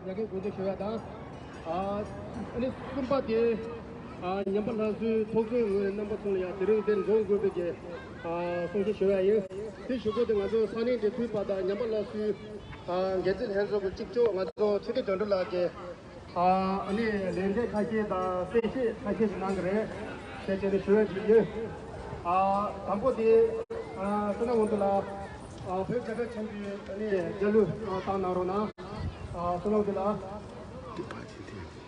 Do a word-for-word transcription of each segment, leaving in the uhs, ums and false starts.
ཉ་རྒན་དགོངས་དོན་ཞུ་ཡ་དང་། ཨ་ཨ་ནི་གསུམ་པ་དེ་ཨ་ཉམས་པ་སླར་གསོའི་ཚོགས་གཙོའི་ངོས་རྣམ་པ་ཚོ་ལ་ཡང་དེ་རིང་འདིར་འཛོམས་དགོས་པའི་གི་ཨ་གསུང་བཤད་ཞུ་ཡ་ཡིན། དེ་ཞུ་སྒོ་དེ་ང་ཚོ་ས་གནས་འབྲེལ་མཐུད་པ་དང་ཉམས་པ་སླར་གསོའི་ཨ་འགན་འཛིན་ལྷན་ཚོགས་ཀྱི་གཅིག་ལྕོགས་ང་ཚོ་ཆོས་སྐྱིད་དོན་གྲུབ་ལགས་ཀྱིས། ཨ་ནི་ལས་འབྲས་ཁ་ཤས་དང་གསལ་བཤད་ཁ་ཤས་ཤིག་གནང་གི་རེད། དེ་བྱས་ནས་ཞུ་ཡ་ཅིག་ཡིན། ཨ་དང་པོ་དེ་ཨ་བསོད་ནམས་དབང་འདུས་ལགས། ཨ་བོད་རྒྱལ་ཁབ་ཆེན་པོའི་ཨ་ནི་རྒྱལ་གླུ་ཨ་བཏང་གནང་རོགས་གནང་། ཨ་བསོད་ནམས་དབང་འདུས་ལགས།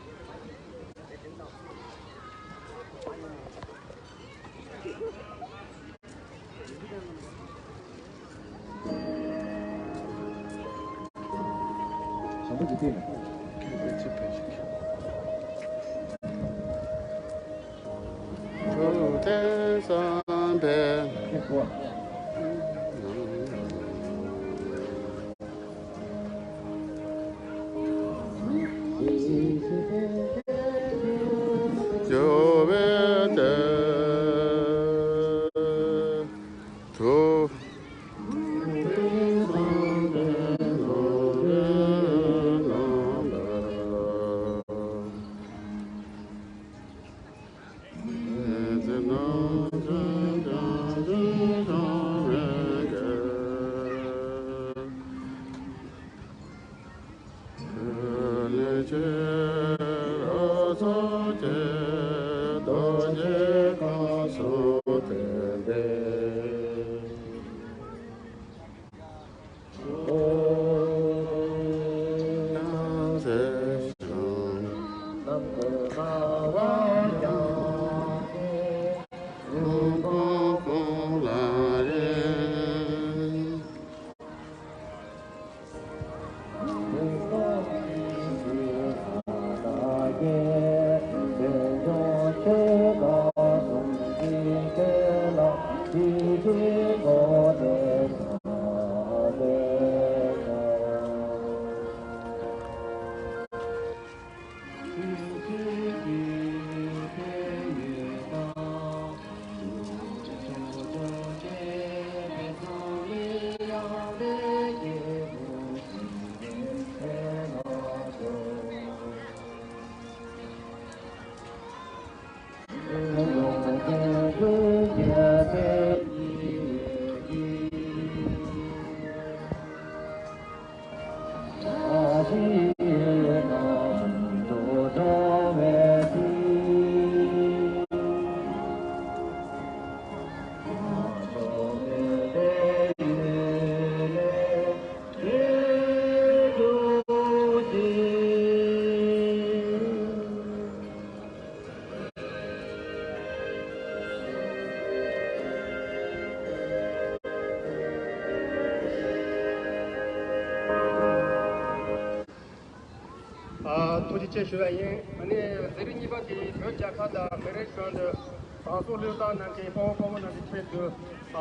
ཨ་ཐུགས་རྗེ་ཆེ་ཞུ་བ་ཡིན། ཨ་ནི་ཟེར་རིང་གཉིས་པ་དེ་བོད་རྒྱལ་ཁབ་དང་མི་རིགས་གཞུང་དུ་བཟང་ཕྱོགས་བློས་བཏང་གནང་མཁན་དཔའ་བོ་དཔའ་མོ་རྣམས་ཀྱི་ཆེད་དུ་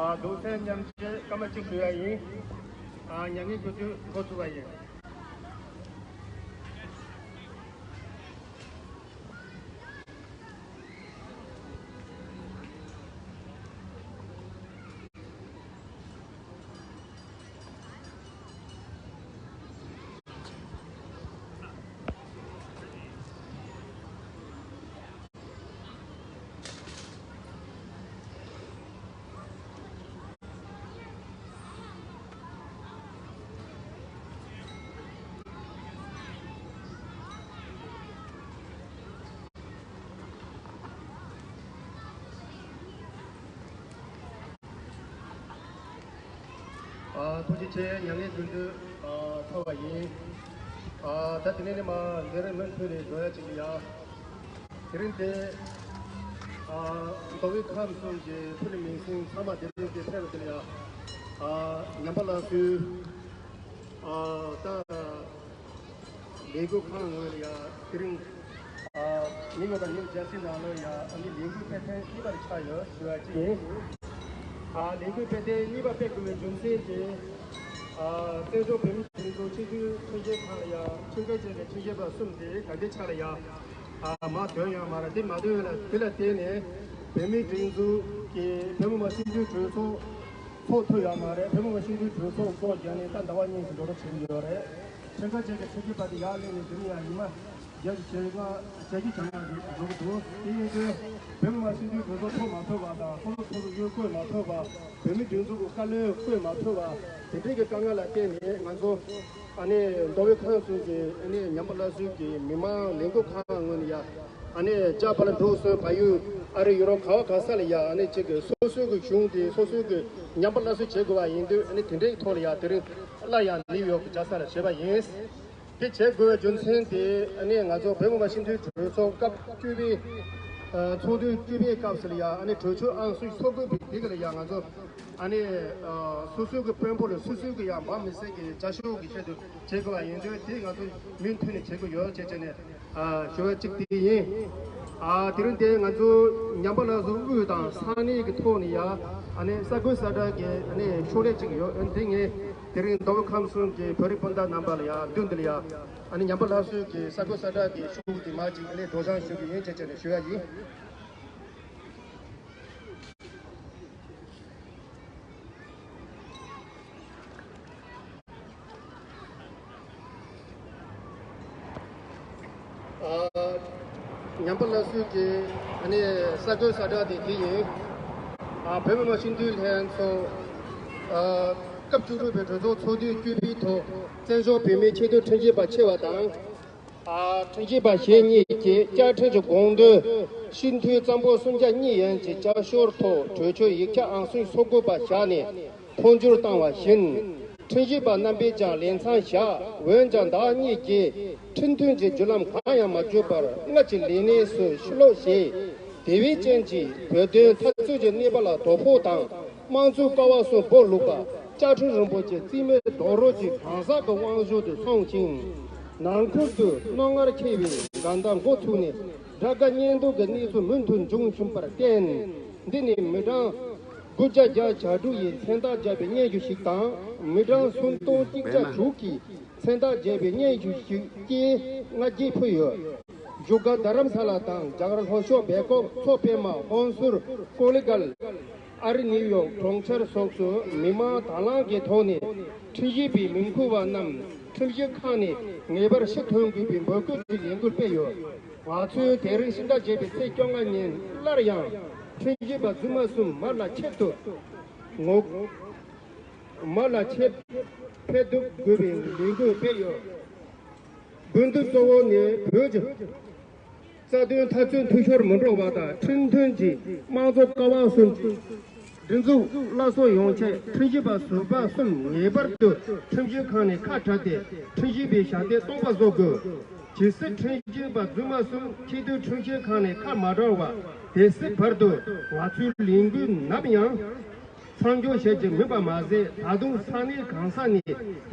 ཨ་གདུང་སེམས་མཉམ་སྐྱེད་སྐར་མ་གཅིག་ཞུ་བ་ཡིན། ཨ་མྱ་ངན་གུས་འདུད་འགོ་ཚུགས་པ་ཡིན། ཨ་ཐུགས་རྗེ་ཆེ། མྱ་ངན་གུས་འདུད་ཨ་ཚར་བ་ཡིན། ཨ་ད་དེ་ནས་ནི་མ་འདིར་མུ་མཐུད་ནས་འགྲོ་ཡ་ཅིག་ཡ། དེ་རིང་དེ་ཨ་མདོ་དབུས་ཁམས་གསུམ་གྱི་ཕུ་ནུ་མིང་སྲིང་ཚང་མ་དེ་རིང་དེ་ཕེབས་པ་དེ་ལ་ཡ། ཨ་ཉམས་པ་སླར་གསོའི་ཨ་ད། ལས་འགུལ་ཁང་ངོས་ལ་ཡ་དེ་རིང་ཨ་ཉིན་ངོ་དང་ཉིན་རྒྱལ་སྲིད་ནང་ལ་ཡ་ཨ་ནི་ལས་འགུལ་སྤེལ་ཐེངས་གཉིས་པར་ཆགས་ཡོད་ཞུ་བ་གཅིག་ཡིན། ཨ་ལས་འགུལ་སྤེལ་ཐེངས་གཉིས་པ་སྤེལ་དགོས་པའི་རྒྱུ་མཚན་དེ་ཨ་བཙན་བྱོལ་བོད་མིའི་སྒྲིག་འཛུགས་སྤྱི་འཐུས་ཐུན་རྗེས་ཁག་ལ་ཡ་ཆིངས་འགལ་བྱས་པའི་ཆིངས་ཞིབ་པ་གསུམ་དེ་ད་ལྟའི་ཆ་ལ་ཡ་ཨ་མར་ཐོན་ཡོད་མ་རེད། དེ་མ་ཐོན་ཡོད་ལ་དེ་ལ་བརྟེན་ནས་བོད་མིའི་སྒྲིག་འཛུགས་ཀྱི་བོད་མི་མང་སྤྱི་འཐུས་གྲོས་ཚོགས་ཚོགས་ཐུབ་ཡོད་མ་རེད། བོད་མི་མང་སྤྱི་འཐུས་གྲོས་ཚོགས་སྐོར་བརྒྱབ་ནས་ད་ཟླ་བ་གཉིས་ཀྱི་འགྲོ་གྲབས་བྱེད་ཀྱི་ཡོད་རེད། ཁྲིམས་འགལ་བྱས་ཀྱི་ཁྲིམས་ཀྱི་བར་དུ་ཡར་སླེབས་ནས་དེ་ནས་ཡང་ཉི་མ་བརྒྱད་ཅུ་ཞེ་ལྔ་བཅད་རྒྱུ་བྱ་ཡག་རེད་འགྲོ་གི་འདུག་དེ་ཡིན་དུས་བོད་མི་མང་སྤྱི་འཐུས་གྲོས་ཚོགས་ཚོགས་མ་ཐུབ་པ་དང་སོ་སོ་སོ་སོ་གཡོ་འགུལ་མ་ཐུབ་པ། བོད་མི་སྒྲིག་འཛུགས་ཀྱི་བཀའ་བློན་བསྐོས་མ་ཐུབ་པ། དེ་འདྲའི་གི་དཀའ་ངལ་ལ་བརྟེན་ནས་ང་ཚོ་ཨ་ནི་མདོ་དབུས་ཁམས་གསུམ་གྱི་ཨ་ནི་ཉམས་པ་སླར་གསོའི་གི་མི་མང་ལས་འགུལ་ཁག་ངོས་ནས་ཡ་ཨ་ནི་ལྕགས་པར་འབྲུག་སོགས་བལ་ཡུལ་ཨ་རི་ཡུ་རོབ་ག་བ་ག་ས་ལ་ཡ་ཨ་ནི་གཅིག་གི་སོ་སོའི་གི་གཞུང་དེ་སོ་སོའི་གི་ཉམས་པ་སླར་གསོ་བྱེད་དགོས་པ་ཡིན་དུས་ཨ་ནི་དེ་འདྲའི་ཐོག་ལ་ཡ་དེ་རིང་སླར་ཡང་ནིའུ་ཡོག་གི་རྒྱལ་ས་ལ་བྱས་པ་ཡིན། དེ་བྱེད་དགོས་པའི་རྒྱུ་མཚན་དེ་ཨ་ནི་ང་ཚོ་བོད་མི་མང་སྤྱི་འཐུས་གྲོས་ཚོགས་སྐབས་བཅུ་པའི་ཚོགས་དུས་བཅུ་པའི་སྐབས་སུ་ལ་ཡ་ཨ་ནི་གྲོས་ཆོད་ཨང་སུམ་ཅུ་སོ་དགུ་པའི་དེ་ག་ལ་ཡ་ང་ཚོ་ཨ་ནི་སོ་སོའི་གི་དཔོན་པོ་ལ་སོ་སོའི་གི་ཡ་འབངས་མི་སེར་གི་བྱ་སྤྱོད་གི་ཆེད་དུ་བྱེད་དགོས་པ་ཡིན་དུས་དེ་ང་ཚོ་མུ་མཐུད་ནས་བྱེད་དགོས་ཡོད་ཅེས་བྱས་ནས་ཞུ་བ་གཅིག་དེ་ཡིན། དེ་རིང་དེ་ང་ཚོ་ཉམས་པ་སླར་གསོ་དབུས་དང་ས་གནས་ཀྱི་ཐོག་ནས་ཡ་ཨ་ནི་ས་ཁུལ་ས་བགྲགས་ཀྱི་ཨ་ནི་ཕྱོགས་ལས་ཅིག་ཡོད། ཨ་ནི་དེ་ངས་དེ་རིང་མདོ་དབུས་ཁམས་གསུམ་གྱི་བོད་རིགས་སྤུན་ཟླ་རྣམ་པ་ལ་ཡ་མདུན་འདི་ལ་ཡ་ཨ་ནི་ཉམས་པ་སླར་གསོའི་གི་ས་ཁུལ་ས་བགྲགས་ཀྱི་ཤོག་བུ་དེ་མར་ཅིག་ཨ་ནི་སྒྲོག་སྦྱང་ཞུ་གི་ཡིན་ཅེས་བྱས་ནས་ཞུ་ཡ་ཡིན། ཉམས་པ་སླར་གསོའི་གི་ཨ་ནི་ས་ཁུལ་ས་བགྲགས་དེ་དེ་ཡིན། བོད་མི་མང་སྤྱི་འཐུས་ལྷན་ཚོགས་སྐབས་བཅུ་དྲུག་པའི་གྲོས་ཚོགས་ཚོགས་དུས་བཅུ་པའི་ཐོག་བཙན་བྱོལ་བོད་མིའི་ཆེས་མཐོའི་ཁྲིམས་ཞིབ་པ་ཆེ་བ་དང་། ཁྲིམས་ཞིབ་པ་ཞེ་གཉིས་ཀྱིས་བཅའ་ཁྲིམས་ཀྱི་དགོངས་དོན་སྤྱི་འཐུས་གཙང་པོ་སུམ་བརྒྱ་གཉིས་ཡན་གྱི་བསྐྱར་ཞོར་ཐོག་གྲོས་ཆོད་ཡིག་ཆ་ཨང་སུམ་ཅུ་སོ་དགུ་པ་བཞག་ནས་འཕོ་འགྱུར་བཏང་བ་བཞིན། ཁྲིམས་ཞིབ་པ་རྣམ་པས་ཀྱང་ལེགས་མཚམས་བཞག་འོན་ཀྱང་བདག་ཉིད་ཀྱིས་ཁྲིམས་མཐུན་གྱི་བརྒྱུད་ལམ་གང་ཡང་མ་བརྒྱུད་པར་སྔར་གྱི་ལས་གནས་སུ་ཕྱིར་ལོག་བྱས། དེ་བས་ཅན་གྱིས་བོད་དོན་འཐབ་རྩོད་ཀྱི་གནས་བབ་ལ་དོ་ཕོག་དང་། དམངས་གཙོའི་ཀ་བ་གསུམ་སྦོ་ལུག་པ། བཅའ་ཁྲིམས་རིན་པོ་ཆེ་རྩིས་མེད་རྡོག་རོལ་གྱི་གང་ཟག་གི་དབང་བཟོ་དུ་སོང་ཞིང་། ནང་ཁུལ་དུ་རྣོ་ངར་ཆེ་བའི་འགལ་ཟླ་འགོ་ཚུགས་ནས་དགྲ་དགའ་གཉེན་སྡུག་གི་གནས་ཚུལ་མུ་མཐུད་འབྱུང་བཞིན་པར་བརྟེན། འདི་ནི་མི་གྲངས་དགུ་བརྒྱ་བརྒྱད་ཅུ་གྱ་དྲུག་ཡིས་མཚན་རྟགས་བརྒྱབ་པའི་སྙན་ཞུ་ཞིག་དང་། མི་གྲངས་སུམ་སྟོང་གཅིག་བརྒྱ་དྲུག་གིས་མཚན་རྟགས་བརྒྱབ་པའི་སྙན་ཞུ་ཞིག་བཅས་སྔ་རྗེས་ཕུལ་ཡོད། བཞུགས་སྒར་རྡ་རམ་ས་ལ་དང་རྒྱ་གར་ལྷོ་ཕྱོགས་སྦེལ་ཀོབ། མཚོ་པདྨ། ཧོན་སུར། ཀོ་ལི་གལ། ཨ་རི་ནིའུ་ཡོག་གྲོང་ཁྱེར་སོགས་སུ་མི་མང་དང་བླངས་ཀྱི་ཐོག་ནས་ཁྲིམས་ཞིབ་པའི་མི་མཁོ་བ་རྣམས་ཁྲིམས་ཞིབ་ཁང་ནས་ངེས་པར་ཕྱིར་ཐོན་དགོས་པའི་འབོད་སྐུལ་གྱི་ལས་འགུལ་སྤེལ་ཡོད། ང་ཚོས་དེ་རིང་ཕྱི་ཟླ་བརྒྱད་པའི་ཚེས་བཅོ་ལྔ་ཉིན་སླར་ཡང་ཁྲིམས་ཞིབ་པ་རྫུན་མ་གསུམ་མར་ལ་ཆེད་དུ་ངོ་མར་ལ་ཆེད་ཕེབས་ཐུབ་དགོས་པའི་ལས་འགུལ་སྤེལ་ཡོད། དགོས་འདུན་གཙོ་བོ་ནི་བོད་ཀྱི་རྩ་དོན་འཐབ་རྩོད་འཐུས་ཤོར་མི་འགྲོ་བ་དང་། ཁྲིམས་མཐུན་གྱི་དམངས་གཙོ་ཀ་བ་གསུམ་གྱི་སྒྲིག་འཛུགས་སླར་གསོ་ཡོང་ཆེད། ཁྲིམས་ཞིབ་པ་ཟུར་པ་གསུམ་ངེས་པར་དུ་ཁྲིམས་ཞིབ་ཁང་ནས་ཁ་བྲལ་ཏེ། ཁྲིམས་ཞིབ་པའི་ཞབས་སྟེགས་སྟོང་པ་བཟོ་དགོས། ཇི་སྲིད་ཁྲིམས་ཞིབ་པ་རྫུན་མ་གསུམ་ཆེས་མཐོའི་ཁྲིམས་ཞིབ་ཁང་ནས་ཁ་མ་བྲལ་བ་དེ་སྲིད་བར་དུ་ང་ཚོའི་ལས་འགུལ་ནམ་ཡང་མཚམས་འཇོག་བྱེད་རྒྱུ་མིན་པ་མ་ཟད། ད་དུང་ས་གནས་གང་ས་ནས་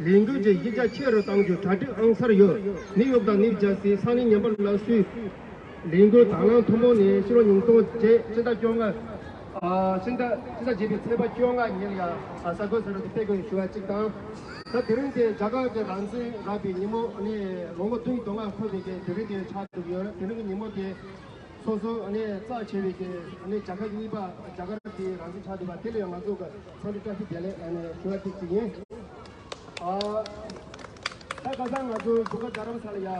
ལས་འགུལ་གྱི་གཞི་རྒྱ་ཆེ་རུ་གཏང་རྒྱུའི་གྲ་སྒྲིག་ཨང་གསར་ཡོད། ནིའུ་ཡོག་དང་ནིའུ་ཇར་སི་ས་གནས་ཉམས་པ་སླར་གསོའི་ལས་འགུལ་དང་བླངས་ཐུན་མོང་ནས་ཕྱི་ལོ་ཉིས་སྟོང་བརྒྱད་ཕྱི་ཟླ་བཅོ་ལྔ། ཨ་ཕྱི་ཟླ་ཕྱི་ཟླ་བརྒྱད་པའི་ཚེས་པ་བཅོ་ལྔ་ཉིན་ལ་ཡང་ས་གོ་ས་རུ་དུ་སྤེལ་དགོས་ཞུ་བ་གཅིག་དང་། ད་དེ་རིང་དེ་རྒྱ་གར་གྱི་རང་བཙན་རག་པའི་ཉིན་མོ་ནི་ལོ་ངོ་བདུན་དོན་ལྔ་འཁོར་བའི་གི་དེ་རིང་དེ་ཆགས་འདུག་ཡོད། དེ་རིང་གི་ཉིན་མོ་དེ་སོ་སོ་ནི་རྩ་ཆེ་བའི་གི་ནི་རྒྱལ་ཁབ་གཉིས་པ་རྒྱ་གར་གྱི་རང་བཙན་ཆགས་འདུག་པ་དེ་ལ་ཡང་ང་ཚོ་གི་འཚམས་འདྲི་བཀྲ་ཤིས་བདེ་ལེགས་ནི་ཞུ་བ་གཅིག་གཅིག་ཡིན། ཨ་ད་ཁ་སང་ང་ཚོ་བཞུགས་སྒར་རྡ་རམ་ས་ལ་ཡ་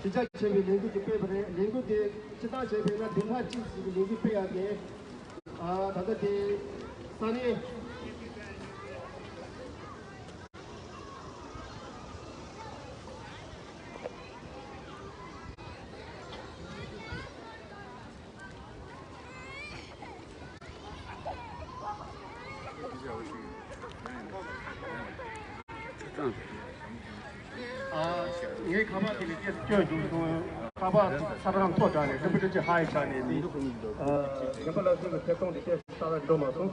གཞི་རྒྱ་ཆེ་བའི་ལས་འགུལ་ཅིག་སྤེལ་བ་རེད། ལས་འགུལ་དེ་སྤྱིར་བཏང་བྱས་པས་ན་བདུན་ཕྲག་གཅིག་ཅིག་གི་ལས་འགུལ་སྤེལ་ཡ་རེད། ཨ་ད་ལྟ་དེ་ས་གནས། ཨ་ངའི་ཁ་པར་དེ་ལ་སྐད་སྐྱོན་བྱུང་སོང་། ཁ་པར་ཚ་གྲང་མཐོ་དྲགས་ནས་རིན་པོ་ཆེ་ཧ་ཡི་ཆགས་ནས་ནི། ཨ་ཉམས་པ་སླར་གསོའི་ཐད་གཏོང་དེ་སྐད་གསར་པ་འགྲོ་མ་སོང་།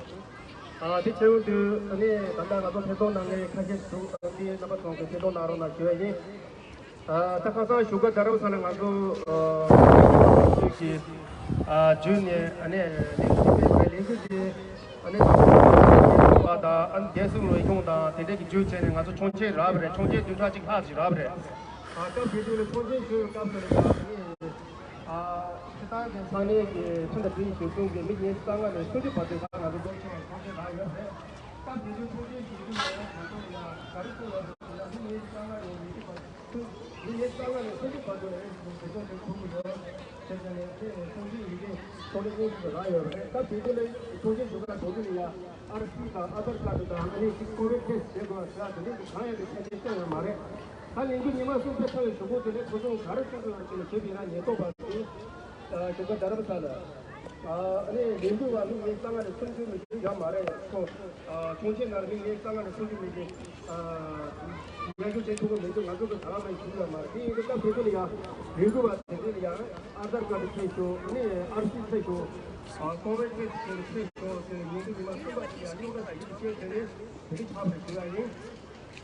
ཨ་དེ་བྱས་ཡོང་དུས་ཨ་ནི་ད་ལྟ་ང་ཚོ་ཐད་གཏོང་གནང་མཁན་ཁ་ཤས་འདུག་ཨ་འདི་རྣམ་པ་ཚོ་གིས་ཐད་གཏོང་གནང་རོགས་གནང་ཞུ་བ་ཡིན། ཨ་ད་ཁ་སང་བཞུགས་སྒར་རྡ་རམ་ས་ལ་ང་ཚོ་ཨ་ཚོས་ཀྱི་ཨ་བརྒྱུད་ནས་ཨ་ནི་ལས་འགུལ་སྤེལ་བའི་ལས་འགུལ་དེ་ཨ་ནི་ང་ཚོ་བ་དང་ཨ་ནི་བདེ་སྲུང་ལས་ཁུངས་དང་དེ་འདྲས་ཀྱི་བརྒྱུད་བྱས་ནས་ང་ཚོ་ཆོག་མཆན་རག་པ་རེད། ཆོག་མཆན་བདུན་ཕྲག་གཅིག་ལྷག་ཅིག་རག་པ་རེད། ཨ་སྐབས་དེ་དུས་ལ་ཆོག་མཆན་ཞུ་བའི་སྐབས་སུ་ལ་ཡང་ཨ་ནི་ཨ་སྤྱིར་བཏང་གི་ས་གནས་ཀྱི་ཁྲིམས་དང་སྒྲིག་གཞི་གཞིར་བཟུང་གི་མི་ཉི་ཤུ་རྩ་ལྔ་ནས་སུམ་ཅུ་བར་དུ་ཁག་ང་ཚོ་ལྟོ་ཆོག་ཆོག་མཆན་རག་ཡོད་པ་རེད། སྐབས་དེ་དུས་ཆོག་མཆན་ཞུ་རྒྱུ་ཡོད་ན་ང་ཚོ་ལ་ཡང་ག་རེ་གསུངས་ཡོད་ཟེར་ན་མི་ཉི་ཤུ་རྩ་ལྔ་ནས་ཉི་ཤུ་བར་དུ། ཉིན་རྩ་ལྔ་ནས་སུམ་ཅུ་བར་དུ་ལ་ཨེ་ཟི་ཐོན་ཐོན་ཐུབ་ཀྱི་ཡོད། དེ་ཚོ་ནས་ཨེ་ནས་ཐོན་སྐྱེད་ཡི་གེ་ཐོན་ལས་མཉེན་ཆས་རག་ཡོད་རེད། ད་དུས་ཚོད་ལ་ཐོན་སྐྱེད་ཞུ་ག་འགྲོ་དུས་ལ་ཡ་ཨར་སི་དང་ཨ་དྷར་ཀར་དང་ཨ་ནི་ཅིག་ཀོ་བིད་ཊེ་སི་བྱེད་དགོས་ཟེར་དེ་འདྲའི་གང་ཡང་གི་ཆ་རྐྱེན་བསྟན་ཡོད་མ་རེད། ད་ལས་འགུལ་ཉི་མ་གསུམ་སྤེལ་ཚར་བའི་གཞུག་གུ་དེ་ནས་ཕུལ་བྱུང་ག་རེ་སྤྲད་དགོས་ཡོད་ཅེས་ཞུས་པ་ཡིན་ན། ཉེན་རྟོག་པ་ཚོས་ཞུ་ག་རྡ་རམ་ས་ལ་ཨ་ནི་ལས་འགུལ་བ་མི་ཉིས་རྩ་ལྔ་ནས་སུམ་ཅུ་མི་ཡོད་མ་རེད། ཁོ་ཁྱོང་ཆེན་ནང་མི་ཉིས་རྩ་ལྔ་ནས་སུམ་ཅུ་མི་གི་ཉར་ཞུ་བྱེད་ཐུབ་ཀྱི་མི་འདུག་ང་ཚོ་གི་ད་ལམ་ནས་ཞུ་ཡོད་མ་རེད། དེ་ཡིན་དུས་སྐབས་དེ་ཚོ་ལ་ཡང་ལས་འགུལ་བ་དེ་ཚོ་ལ་ཡང་ཨ་དྷར་ཀར་ཌི་འཁྱེར་ཤོག་ཨ་ནི་ཨར་སི་འཁྱེར་ཤོག་ཨ་ཀོ་བིད་ཊེ་སི་འཁྱེར་ཤོག་ཟེར་ནས་ཉིན་དུ་ཉི་མ་གསུམ་པ་ཞིག་ཡང་རྙོག་དྲ་ཞིག་བཤད་བྱས་ནས་དེ་འདྲ་ཆགས་པ་རེད་ཞུ་ཡ་ཡིན།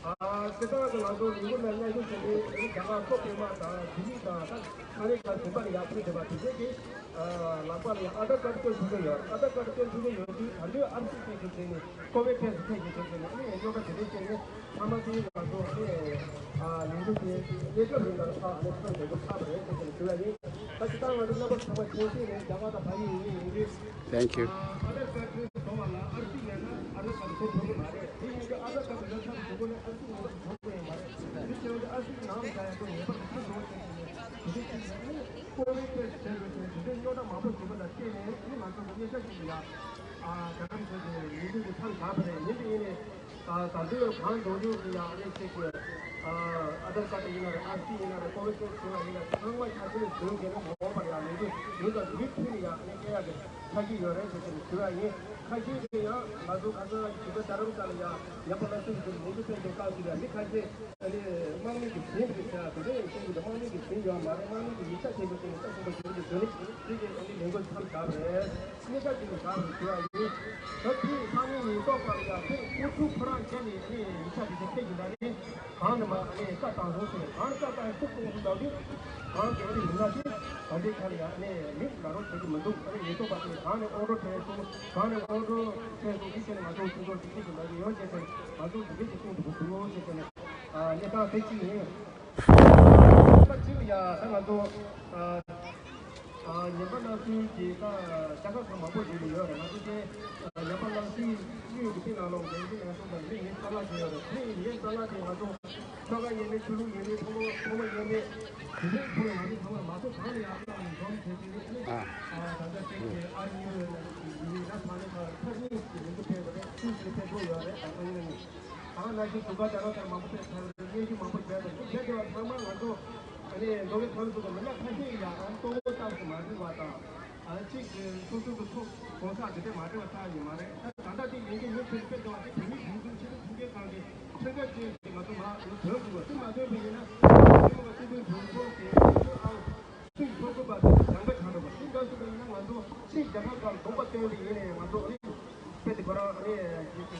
ཨ་སྤྱིར་བཏང་དུ་ང་ཚོ་ལས་འགུལ་ལ་མཉམ་ཞུགས་བྱས་ནས་རྒྱ་གར་མཚོ་པདྨ་དང་ལྡི་ལི་དང་ད་ཨ་མི་རི་ཀ་གཞན་པ་ལ་ཡར་ཕེབས་བསྡད་པ་དེ་ཚོ་གི་ལག་པ་ལ་ཡང་ཨ་དྷར་ཀར་སྟོན་ཐུབ་ཀྱི་ཡོད། ཨ་དྷར་ཀར་སྟོན་ཐུབ་ཀྱི་ཡོད་དུས་ད་ལོའི་ཨར་སི་ཐོན་ཐུབ་བྱས་ནས་ཀོ་བིད་ཊེ་སི་ཐོན་གྱི་ཐུབ་བྱས་ནས་ཨ་ནི་རྙོག་དྲ་དེ་འདྲ་བཤད་ནས་ཚང་མ་དེ་ང་ཚོ་ཨ་ནི་ལས་འགུལ་དེ་གནས་སྐབས་རིང་ལ་ལ་ཕར་ཨ་ནི་ཐོན་བསྡད་དགོས་ཚར་བ་རེད་ཟེར་ནས་ཞུ་ཡ་ཡིན། ད་ཅི་ལྟར་ང་ཚོ་རྣམ་པ་ཚང་མ་མཁྱེན་གསལ་རེད། རྒྱ་གར་དང་བལ་ཡུལ་ཡིན་ཡིན་དུས། Thank you. ཨ་དྷར་ཀར་སྟོན་དགོས་པ་ལ་ཨར་སི་མེད་ན་ཨ་དྷར་ཀར་སྟོན་ཐུབ་ཀྱི་མ་རེད། དེ་ཡིན་དུས་ཨ་དྷར་ཀར་ལ་ཚབ་དགོས་ན་ཨར་སི་ངོ་ཐོབ་དགོས་ཡོད་མ་རེད། དེ་བྱས་ཏེ་ཨ་ཙི་ནང་ལ་ཡང་ཁོ་ངེས་པར་དུ་ཐུག་འགྲོ་ཟེར་གྱི་ནས་དེ་འདྲ་ཅིག་ནས་ཀོ་བིད་ཊེ་སི་བྱས་དགོས་ཟེར་དེ་འདྲའི་རྙོག་དྲ་མང་པོ་བྱུང་བ་ལ་བརྟེན་ནས་ཨ་ནི་ང་ཚོ་གི་སྙན་ཆ་ཞིག་ལ་ཡ་ཨ་རྒྱ་གར་ཚོ་གི་ལས་འགུལ་དེ་མཚམས་བཞག་པ་རེད། ཡིན་དེ་ཡིན་ནས་ཨ་ད་དུང་གང་མགྱོགས་མགྱོགས་ཀྱི་ཡ་ཨ་ནི་ཅིག་གི་ཨ་ཨ་དྷར་ཀར་ཌི་ཡིན་ན་རེད། ཨར་སི་ཡིན་ན་རེད། ཀོ་བིད་ཊེ་སི་བྱས་པ་ཡིན་ན་ཚང་མ་ཆ་ཚང་བཟོས་བྱས་ནས་མ་འོངས་པར་ཡ་ལས་འགུལ་མུ་མཐུད་མུ་མཐུད་ནས་ཡ་ཨ་ནི་སྤེལ་ཡག་གི་ཆགས་ཀྱི་ཡོད་རེད་ཟེར་ནས་ཞུ་ཡ་ཡིན། ཁ་ཤས་ཀྱིས་ཡང་ང་ཚོ་ཁ་སང་ཞུ་དགོས་རྡ་རམ་ས་ལ་ཡ་ཡབ་པ་ལྷ་སྲས་ཀྱི་ལས་འགུལ་སྤེལ་དུས་སྐབས་སུ་ཡ་མི་ཁ་ཤས་ཨ་ནི་དམག་མི་གི་ཟིན་པ་རེད་ཟེར་ཡ་དེ་འདྲ་ཡང་གསུང་གི་འདུག་དམག་མི་གི་ཟིན་ཡོད་མ་རེད། དམག་མི་གི་ཡིག་ཆ་བྱེད་དགོས་ཟེར་ནས་ད་གསུངས་པ་ཞུ་རྒྱུ་དེ་ནི་དེ་གས་ཨ་ནི་ལས་འགུལ་མཚམས་བཞག་པ་རེད། གནས་སྐབས་ཅིག་ལ་བཞག་པ་རེད་ཞུ་ཡ་ཡིན། ད་དེ་ས་གནས་ཉེན་རྟོག་པ་ལ་ཡ་ཁོས་ཨུ་ཚུགས་ཁོ་རང་བྱས་ནས་ཨ་ནི་ཡིག་ཆ་དེ་ཚོ་སྤྲད་ཀྱི་འདུག་ཨ་ནི། གང་ནས་མ་ཨ་ནི་བཀའ་བཏང་སོང་ཟེར། གང་ནས་བཀའ་བཏང་ཤུགས་གཏོང་ཤུགས་བཏང་དུས་གང་གལ་ཏེ་མི་སྣ་ཞིག་ད་ལྟའི་ཆ་ལ་ཡང་ཨ་ནི་མི་ལ་རོགས་བྱེད་ཀྱི་མི་འདུག་ཨ་ནི་ཉེན་རྟོག་པ་ཚོས་གང་ནས་ཨོ་ཌར་སྤྲད་སོང་། གང་ནས་ཨོ་ཌར་སྤྲད་སོང་། དེ་བྱས་ནས་ང་ཚོ་ཁྱེད་ཚོ་ཅིག་ཅིག་གི་མ་གི་ཡོད་ཅེས་ཟེར། ང་ཚོ་འདི་འདྲ་ཅིག་གསུང་ཐུབ་ཀྱི་འདུག་ཟེར་ནས་ཨ་གནས་སྟངས་དེ་གཅིག་ཡིན། ད་གཅིག་ལ་ཡ་ད་ང་ཚོ་ཨ། ཨ་ཉན་པ་རྣམ་གསུམ་གྱིས་ད་ལྕགས་ཁང་ཁང་མང་པོ་བརྒྱུད་ནས་ཡོད་རེད། ང་ཚོ་དེ་ཉན་པ་རྣམ་གསུམ་གླུ་ཡི་གི་ནང་ལོགས་འདྲེན་གྱི་ང་ཚོ་ལ་མི་ཉིས་རྩ་ལྔ་བྱས་ཡོད་རེད། མི་ཉིས་རྩ་ལྔ་དེ་ང་ཚོ་ཆོལ་ཁ་ཡིན་མིན་ཆོས་ལུགས་ཡིན་མིན་ཕོ་མོ་ཕོ་མོ་ཡིན་མིན་དེ་འདྲའི་ཐོག་ལ་ང་ཚོ་ཚང་མ་མ་ཚོ་གང་ལ་ཡང་ཨ་ནི་འཛོམས་བྱས་ཏེ་ཨ་ནི་ཨ་ད་ལྟ་དེ་གི་ཨ་ཉི་ཡིན་ན་ཚང་མ་ཁ་ཁ་གཉིས་ཀྱི་མི་འདུག་ཕེབས་པ་རེད། ཀུན་གྱིས་ཕེབས་འགྲོ་ཡོད་རེད། ཨ་ཨ་ཉི་ནི། ད་ནང་བཞིན་དུ་ག་དེ་རང་ཚོར་མང་པོ་ཕེབས་ཚར་བའི་སྙན་ཞུ་མང་པོ་བྱས་པ་འདུག་དེ་དེ་བ་ཚང་མ་ང་ཚོ་ཨ་ནི་མདོ་དབུས་ཁམས་གསུམ་གྱི་མི་སྣ་ཁ་ཤས་ཡང་ཨ་ལྟོ་བ་ཙམ་ཞིག་མ་འཛིན་པ་དང་ཨ་གཅིག་གི་སོ་སོ་གི་ཚོགས་གང་ཟག་དེ་འདྲ་མ་འདྲ་བ་ཙམ་ཡིན་མ་རེད། ད་ད་ལྟ་དེ་ཡིན་གྱི་མི་ཚོས་དཔེ་འདྲ་བ་དེ་བོད་མིའི་སྒྲིག་འཛུགས་ཆེད་དུ་ཐུགས་འགན་གང་གི་ཁྲིམས་འགལ་ཅན་ཞིག་ང་ཚོ་མ་འོས་དོན་དགོས་པ་དེ་མ་ཐོན་པ་ཡིན་ན་བོད་མི་སྤྱི་འཐུས་གྲོས་ཚོགས་ཀྱི་གྲོས་ཚོགས་ཨང་། ཚིག་ཐོག་གི་པ་དེ་ལྗང་ཁ་ཆགས་འགྲོ་བ་དེ་འདྲ་སོང་བ་ཡིན་ན་ང་ཚོ་ཕྱིའི་རྒྱལ་ཁབ་ཁག་ལ་དོགས་པ་བཏོན་པ་ཡིན་ནའི་ང་ཚོ་ཨ་ནི་དཔེ་དེ་ཁོ་རང་ཨ་ནི་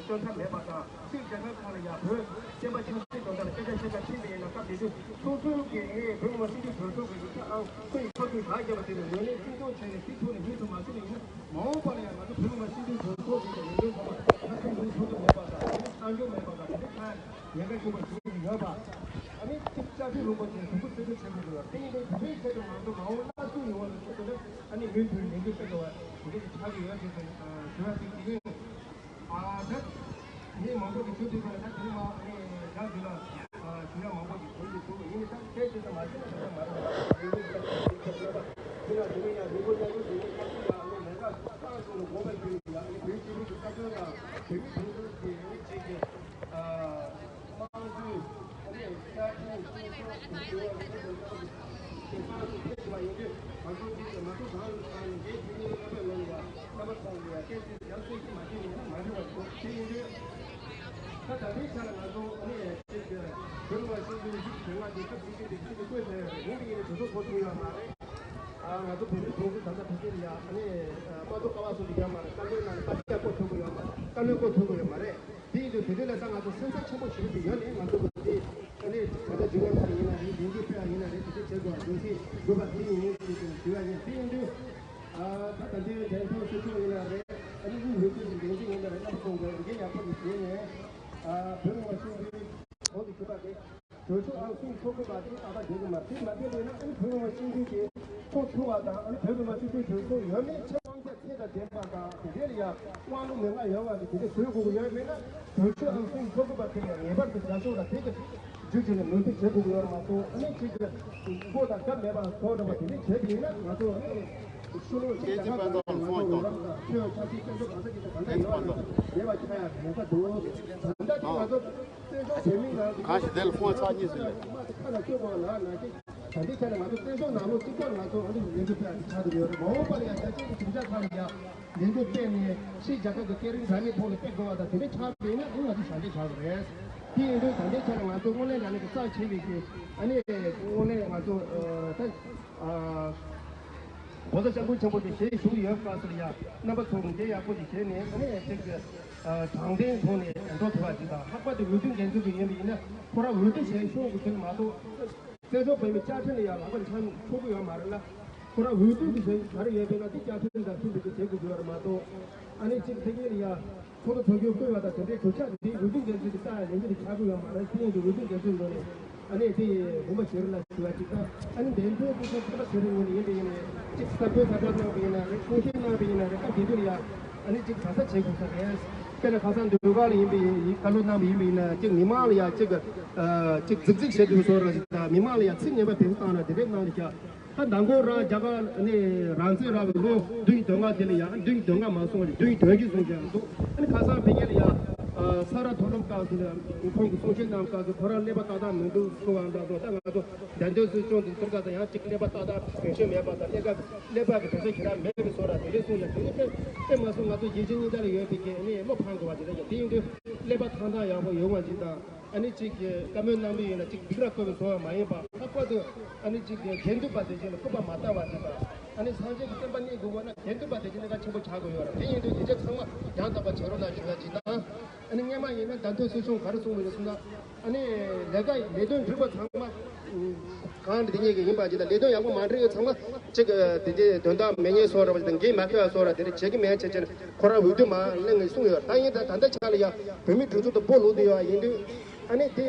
སྐྱོན་ཆ་མེད་པ་དང་ཕྱིའི་རྒྱལ་ཁབ་ཁག་ལ་ཡང་བོད་བསྟན་པ་ཆབ་སྲིད་དོན་དག་ལ་སྐད་ཆ་བཤད་ཁ་ཕྱིན་པ་ཡིན་ན་སྐབས་དེ་དུས་སོ་སོའི་གི་ཨ་ནི་བོད་མི་མང་སྤྱི་འཐུས་གྲོས་ཚོགས་ཀྱི་ཡིག་ཆ་ཨང་ཁོ་ཡི་ཕབ་སྒྱུར་བཞག་རྒྱབ་པ་དེ་ལ་ངོས་ལེན་གཅིག་མཚུངས་བྱས་ནས་དེ་ཐོག་ནས་ཡིད་དུ་མ་ཟིན་པ་ཡིན་ན་མ་འོངས་པ་ལ་ཡང་ང་ཚོ་བོད་མི་མང་སྤྱི་འཐུས་གྲོས་ཚོགས་ཀྱི་ལས་དོན་ཚོགས་པ་ཁ་ཚོན་ལུང་ཚོགས་ཀྱི་མེད་པ་དང་ཨ་ནི་གསར་འགྱུར་མེད་པ་དང་དེ་འདྲ་ཁ་ཉེན་ཁ་ཆེན་པོ་བྱེད་ཀྱི་ཡོད་པ། ཨ་ནི་གཅིག་བཅའ་ཁྲིམས་ལུང་པ་ཅན་གཞུང་གི་རྩོད་གཞི་ཆེན་པོ་དགོས་པ་དེ་ཡིན་དུས་དེ་འདྲའི་ཆེད་དུ་ང་ཚོ་མ་འོངས་སླར་གསོ་ཡོང་བ་ལ་ཐུག་ཏུ་ནི་ཨ་ནི་མུ་མཐུད་ལས་འགུལ་སྤེལ་དགོས་པ་དེ་འདྲ་ཆགས་ཀྱི་ཡོད་ཅེས་ཟེར་ཞུ་བ་ཞིག་ཡིན། ཨ་ད་ངས་མང་པོ་ཞིག་ཞུ་དུས་ཙང་ད་དེ་ནི་མ་ཨ་ནི་རྒྱ་འདི་ལ་ཞུ་ཡ་མང་པོ་ཞིག་བྱེད་ཀྱི་འདུག་ཡིན་ནའི་ད་དེ་ཞུ་ས་མ་ཤེས་ན་ད་ལྟ་མ་རེད་པ། ལས་འགུལ་སྤེལ་དགོས་པ་དེ་ལ་དེ་ནི་ཡང་ལས་འགུལ་ལས་འགུལ་དེ་ནི་ཁ་ཤས་ལ་ཨ་ནི་ལས་ཀ་གཙང་བཟོ་ལ་དགོངས་པ་ཞུ་ཡ་ཨ་ནི་བོད་སྤྱི་པའི་གི་ས་ཁུལ་དང་བོད་མི་དེ་ཚོ་གི་ཨ་ནི་བྱེད་ཀྱི་ཨ། དམངས་གཙོའི་ཨ་ནི་བཅའ་ཁྲིམས་སྲུང་སྐྱོབ་ཀྱི་འབྲེལ་བ་ཡོད་པའི་དོན་དག་གི་ཁེ་བཟང་ཞིག་ཕེབས་ཐུབ་པ་ཡིན་དུས་ང་ཚོ་འདི་ང་ཚོ་གང་ལ་གང་ལ་འགན་འཁྱེར་མཁན་རྣམ་པ་ལ་ཡང་རྣམ་པ་ཚོ་ལ་ཡང་སྐད་ཆ་ཡང་སེ་ཞིག་མ་བྱས་ནས་ཡང་མ་འགྲིག་པ་འདུག་དེ་ཡིན་དུས་ད་ད་ལྟའི་ཆ་ལ་ང་ཚོ་ཨ་ནི་ཅིག་བོད་མི་མང་སྤྱི་འཐུས་ཞིག་དེ་སྔ་དེ་སྐབས་དེ་དུས་དེ་ཁྲིད་དེ་བསྐོས་ཐལ་ཡོད་རེད། ཡིན་པ་ཡིན་ནའི་གྲོས་ཚོགས་ཚོགས་ཐུབ་ཡོད་མ་རེད། ཨ་ང་ཚོ་བོད་མིའི་གྲོས་ཚོགས་ད་ལྟ་ཕལ་ཆེར་ཡང་ཨ་ནི་དམངས་གཙོ་ཀ་བ་སོགས་ཀྱི་ཡོད་མ་རེད། བཀའ་བློན་ནང་ནས་བཀའ་ཤག་བསྐོ་ཐུབ་ཀྱི་ཡོད་མ་རེད། བཀའ་བློན་བསྐོ་ཐུབ་ཀྱི་ཡོད་མ་རེད། དེ་ཡིན་དུས་དེ་དུས་ལ་ད་ང་ཚོ་སེམས་འཚབ་ཆེན་པོ་ཞིག་ཡོད་ནས་ང་ཚོ་གི་དེ་ཨ་ནི་ད་ལྟ་འཇུ་ལམ་ས་ཡིན་ན་རེད། ལིང་ཏི་ཕེ་ཡིན་ན་རེད། དེ་འདྲ་བྱེད་དགོས་རྒྱུ་མཚན་དགོས་པ་དེ་ཡིན་ཞེས་ཞུ་ཡ་ཡིན། དེ་ཡིན་དུས་ཨ་ད་ད་ལྟའི་འགྲན་ཚོགས་སྲིད་སྐྱོང་ཡིན་ན་རེད། ཨ་ནི་དབུས་འོས་བསྡུ་གི་འགན་འཛིན་ཡིན་ན་རེད། རྣམ་པ་ཚོ་གི་འགན་ཡག་པོ་ཞིག་བྱས་ནས་ཨ་བོད་མི་མང་སྤྱི་འཐུས་གོང་དུ་ཞུས་པ་རེད། གྲོས་ཚོགས་ཨང་སུམ་ཅུ་སོ་དགུ་པ་དེ་ཏག་ཏག་འགྲིག་གི་མ་རེད། དེ་མ་བསྡད་པ་ཡིན་ན་ཨ་ནི་བོད་མི་མང་སྤྱི་འཐུས་ཀྱི་ཚོགས་ཆུང་བ་དང་ཨ་ནི་བོད་མི་མང་སྤྱི་འཐུས་གྲོས་ཚོགས་ཡོད་མེད་ཆ་དབང་ཆ་ཚད་དང་ལྡན་པ་དང་དེ་འདྲ་ལ་ཡང་དབང་ལུང་མན་ངག་ཡོད་པ་དེ་དེ་འདྲ་བཟོ་དགོས་ཀྱི་ཡོད་མེད་ན་གྲོས་ཚོགས་ཨང་སུམ་ཅུ་སོ་དགུ་པ་དེ་ལ་ངེས་པར་དུ་རྒྱབ་སྐྱོར་དང་དེ་གི་ ཇུས་བྱས་ནས་ནོར་འཁྲུལ་བྱེད་དགོས་ཀྱི་ཡོད་རེད་མ་གཏོགས། ཨ་ནི་གཅིག་གི་མགོ་དང་སྐབས་མེད་པ་བཟོ་འདྲ་བ་དེ་འདྲ་བྱས་པ་ཡིན་ན། ང་ཚོ་ཨ་ནི་ཤུ་ལོ་ཅིག་རྒྱ་གར་དང་ལུང་པ་ཡོད་རབས་དང་ཆོས་ཆབ་སྲིད་བཙན་བྱོལ་གང་ས་ཅིག་དང་གང་འདྲ་ཡོད་རབས་དང་མེད་པ་ཆགས་ཡ་མེད་ས་འདུག་ད་ལྟ་དེ་ང་ཚོ་བཙན་བྱོལ་བོད་མི་ནང་གི་གང་ཞིག་དེ་ལ་ཕོན་ཚགས་གཉིས་ཟིན་ལས། ཁ་ལ་སྤྱོད་དགོས་ལ་ན་ཅིག་ད་ལྟའི་ཆ་ནས་ང་ཚོ་བཙན་བྱོལ་ནང་ལོགས་གཅིག་པ་ང་ཚོ་ཨ་ནི་ལས་འགུལ་སྤེལ་ཡ་ཆགས་ཀྱི་ཡོད་རེད། མ་འོངས་པ་ལ་ཡང་རྒྱ་ཆེའི་གྲུབ་ཆ་ཁག་ལ་ཡང་ལས་འགུལ་སྤེལ་ནས་ཕྱིའི་རྒྱལ་ཁབ་ཀྱི་སྐད་རིགས་འདྲ་མིན་ཐོག་ནས་སྤེལ་དགོས་པ་དང་དེ་འདྲ་ཆགས་པ་ཡིན་ན་ཨ་ནི་ང་ཚོ་ཞབས་འདེགས་ཞུ་དགོས་རེད། དེ་ཡིན་དུས་ད་ལྟའི་ཆ་ནས་ང་ཚོ་སྔོན་ལ་ཡང་ནས་ཀྱི་རྩ་ཆེ་བའི་གི་ཨ་ནི་སྔོན་ལ་ང་ཚོ་ད་༸གོང་ས་༸སྐྱབས་མགོན་ཆེན་པོ་དེ་ཞལ་བཞུགས་ཡོད་སྐབས་སུ་ལ་ཡང་རྣམ་པ་ཚོ་འགན་ཡག་པོ་ཞིག་བཞེས་ནས་ཨ་ནི་ཅིག་དྲང་བདེན་ཐོག་ནས་འགྲོ་ཐུབ་པ་ཅིག་དང་། ལྷག་པར་དུ་འོས་བསྡུ་འགན་འཛིན་དུ་ཡིན་པ་ཡིན་ན་ཁོ་རང་འོས་བསྡུ་བྱས་ཤོག་གི་ཚུལ་མ་གཏོགས། བཙན་བྱོལ་བོད་མི་བཅའ་ཁྲིམས་ལ་ཡང་ལག་པ་འཆང་ཆོག་གི་ཡོད་མ་རེད་ལ། ཁོ་རང་འོས་བསྡུ་གི་ཟེར་ག་རེ་ཡོད་པས་ན་དེ་བཅའ་ཁྲིམས་དང་མཐུན་པའི་གི་བྱེད་དགོས་ཀྱི་ཡོད་རེད་མ་གཏོགས། ཨ་ནི་གཅིག་ཕ་གི་ལ་ཡ་ཚོགས་འདུ་ཚོགས་རྒྱུ་བསྐོས་པ་དང་དེ་འདྲའི་གྲུབ་ཆ་དེ་འོས་བསྡུ་འགན་འཛིན་གྱི་རྩ་ལ་ལེན་རྒྱུ་དེ་ཆགས་ཀྱི་ཡོད་མ་རེད། དེ་ཡིན་དུས་འོས་བསྡུ་འགན་འཛིན་ངོས་ནས་ཨ་ནི་དེ་དགོངས་པ་བཞེས་རོགས་གནང་ཞུ་བ་གཅིག་དང་། ཨ་ནི་འདས་མཆོད་སྐུ་ཚབ་ཚོགས་པ་ཟེར་བའི་ངོས་ནས་ཡིན་པ་ཡིན་ནའི་གཅིག་གསར་འགོད་གསར་པ་གནང་བ་ཡིན་ན་རེད། གསུང་བཤད་གནང་བ་ཡིན་ན་རེད། སྐབས་དེ་དུས་ལ་ཡ་ཨ་ནི་གཅིག་ག་ས་བྱེད་དགོས་ས་རེད། དཔེར་ན་ཁ་སང་འདུལ་ཁང་ལ་ཡིན་པའི་ཡིན་བཀའ་སློབ་གནང་བ་ཡིན་པ་ཡིན་ན་གཅིག་མི་མང་ལ་ཡ་གཅིག་གཅིག་རྫིག་རྫིག་བྱེད་དུས་བཟོ་ར་ཞིག་དང་། མི་མང་ལ་ཡ་ཚིག་ངན་པ་དེ་ཚོ་བཏང་ན་དེ་འདྲས་གནང་རེད་ཤག་ད་མདང་དགོང་རང་རྒྱ་གར་ནས་རང་བཙན་རག་པའི་ལོ་བདུན་བདུན་ལྔ་དེ་ལ་ཡང་བདུན་བདུན་ལྔ་མ་སོང་བ་བདུན་དོན་གྱི་སོང་ཀྱང་འདུག་ཨ་ནི་ཁ་སང་ཕ་གི་ལ་ཡང་ས་རཱ་མཐོ་སློབ་སྐབས་སུ་ལ་ཁོང་གི་གསུང་བཤད་གནང་སྐབས་སུ་ཁོ་རང་ཀླད་པ་ཏག་ཏག་མི་འདུག་གསུང་བ་འདྲ་འདུག་ད་ང་ཚོ་བདེན་དོན་སྲིད་སྐྱོང་དེ་ཚོར་ག་ད་ཡང་གཅིག་ཀླད་པ་ཏག་ཏག་གོན་ཤེས་མེད་པ་དང་ཀླད་པ་ཀླད་པ་གི་དོན་ས་ཁྱེད་རང་མེད་པའི་བཟོ་འདྲ་དེ་འདྲས་གསུང་ཡང་དེ་འདྲས་དཔེ་དཔེ་མ་སོང་། ང་ཚོ་གཞིས་བྱེས་གཉིས་ཀ་ལ་ཡོད་པའི་གི་ཨ་ནི་བློ་ཕམ་དགོས་པ་དེ་འདྲ་ཡོད། དེ་ཡིན་དུས་ཀླད་པ་ཐང་ཐང་ཡག་པོ་ཡོང་བ་ཅིག་དང་། ཨ་ནི་གཅིག་གི་བཀའ་མོལ་གནང་མི་ཡིན་ན་གཅིག་སྡིགས་ར་བསྐུལ་བའི་བཟོ་བ་མ་ཡིན་པ། ལྷག་པར་དུ་ཨ་ནི་གཅིག་གི་དགེ་འདུན་པ་དེ་བཞིན་ལ་སྐུར་པ་མ་བཏབ་པ་ཅིག་དང་། ཨ་ནི་སངས་རྒྱས་ཀྱི་བསྟན་པ་གནས་དགོས་པ་ན་དགེ་འདུན་པ་དེ་བཞིན་ལས་ཀ་ཆེན་པོ་བྱ་དགོས་ཡོད་རེད། དེ་ཡིན་དུས་དེ་ཆ་ཚང་མ་ཡང་དག་པ་བྱེད་རོགས་གནང་ཞུ་ཡ་ཅིག་དང་། ཨ་ནི་སྔོན་མ་ཡིན་ན་བདམས་ཐོན་སྲིད་སྐྱོང་ག་རེ་གསུངས་པ་རེད་གསུངས་ན། ཨ་ནི་ལས་ཀ་ལས་དོན་སྒྲུབ་པ་ཚང་མ་གང་དེ་ཉིད་ཀྱི་ཡིན་པ་ཅིག་དང་། ལས་དོན་ཡག་པོ་མ་འགྲུབ་ཡོད་ཚང་མ་གཅིག་དེ་འདྲའི་དོན་དག་མེད་ཉེས་བཟོ་འདྲ་བ་དང་འགན་མ་འཁྱེར་བ་བཟོ་འདྲ་དེ་འདྲ་བྱེད་ཀྱི་མེད་བྱས་བྱས་ནས་ཁོ་རང་འོས་བསྡུ་མ་གླེང་ངེས་གསུངས་ཡོད། ད་ཡིན་ད་ད་ལྟ་ཆ་ལ་ཡ་བོད་མི་སྒྲིག་འཛུགས་དང་སྤོ་ལོག་བསྡད་ཡོད་ཡིན་དུས། ཨ་ནི་དེ་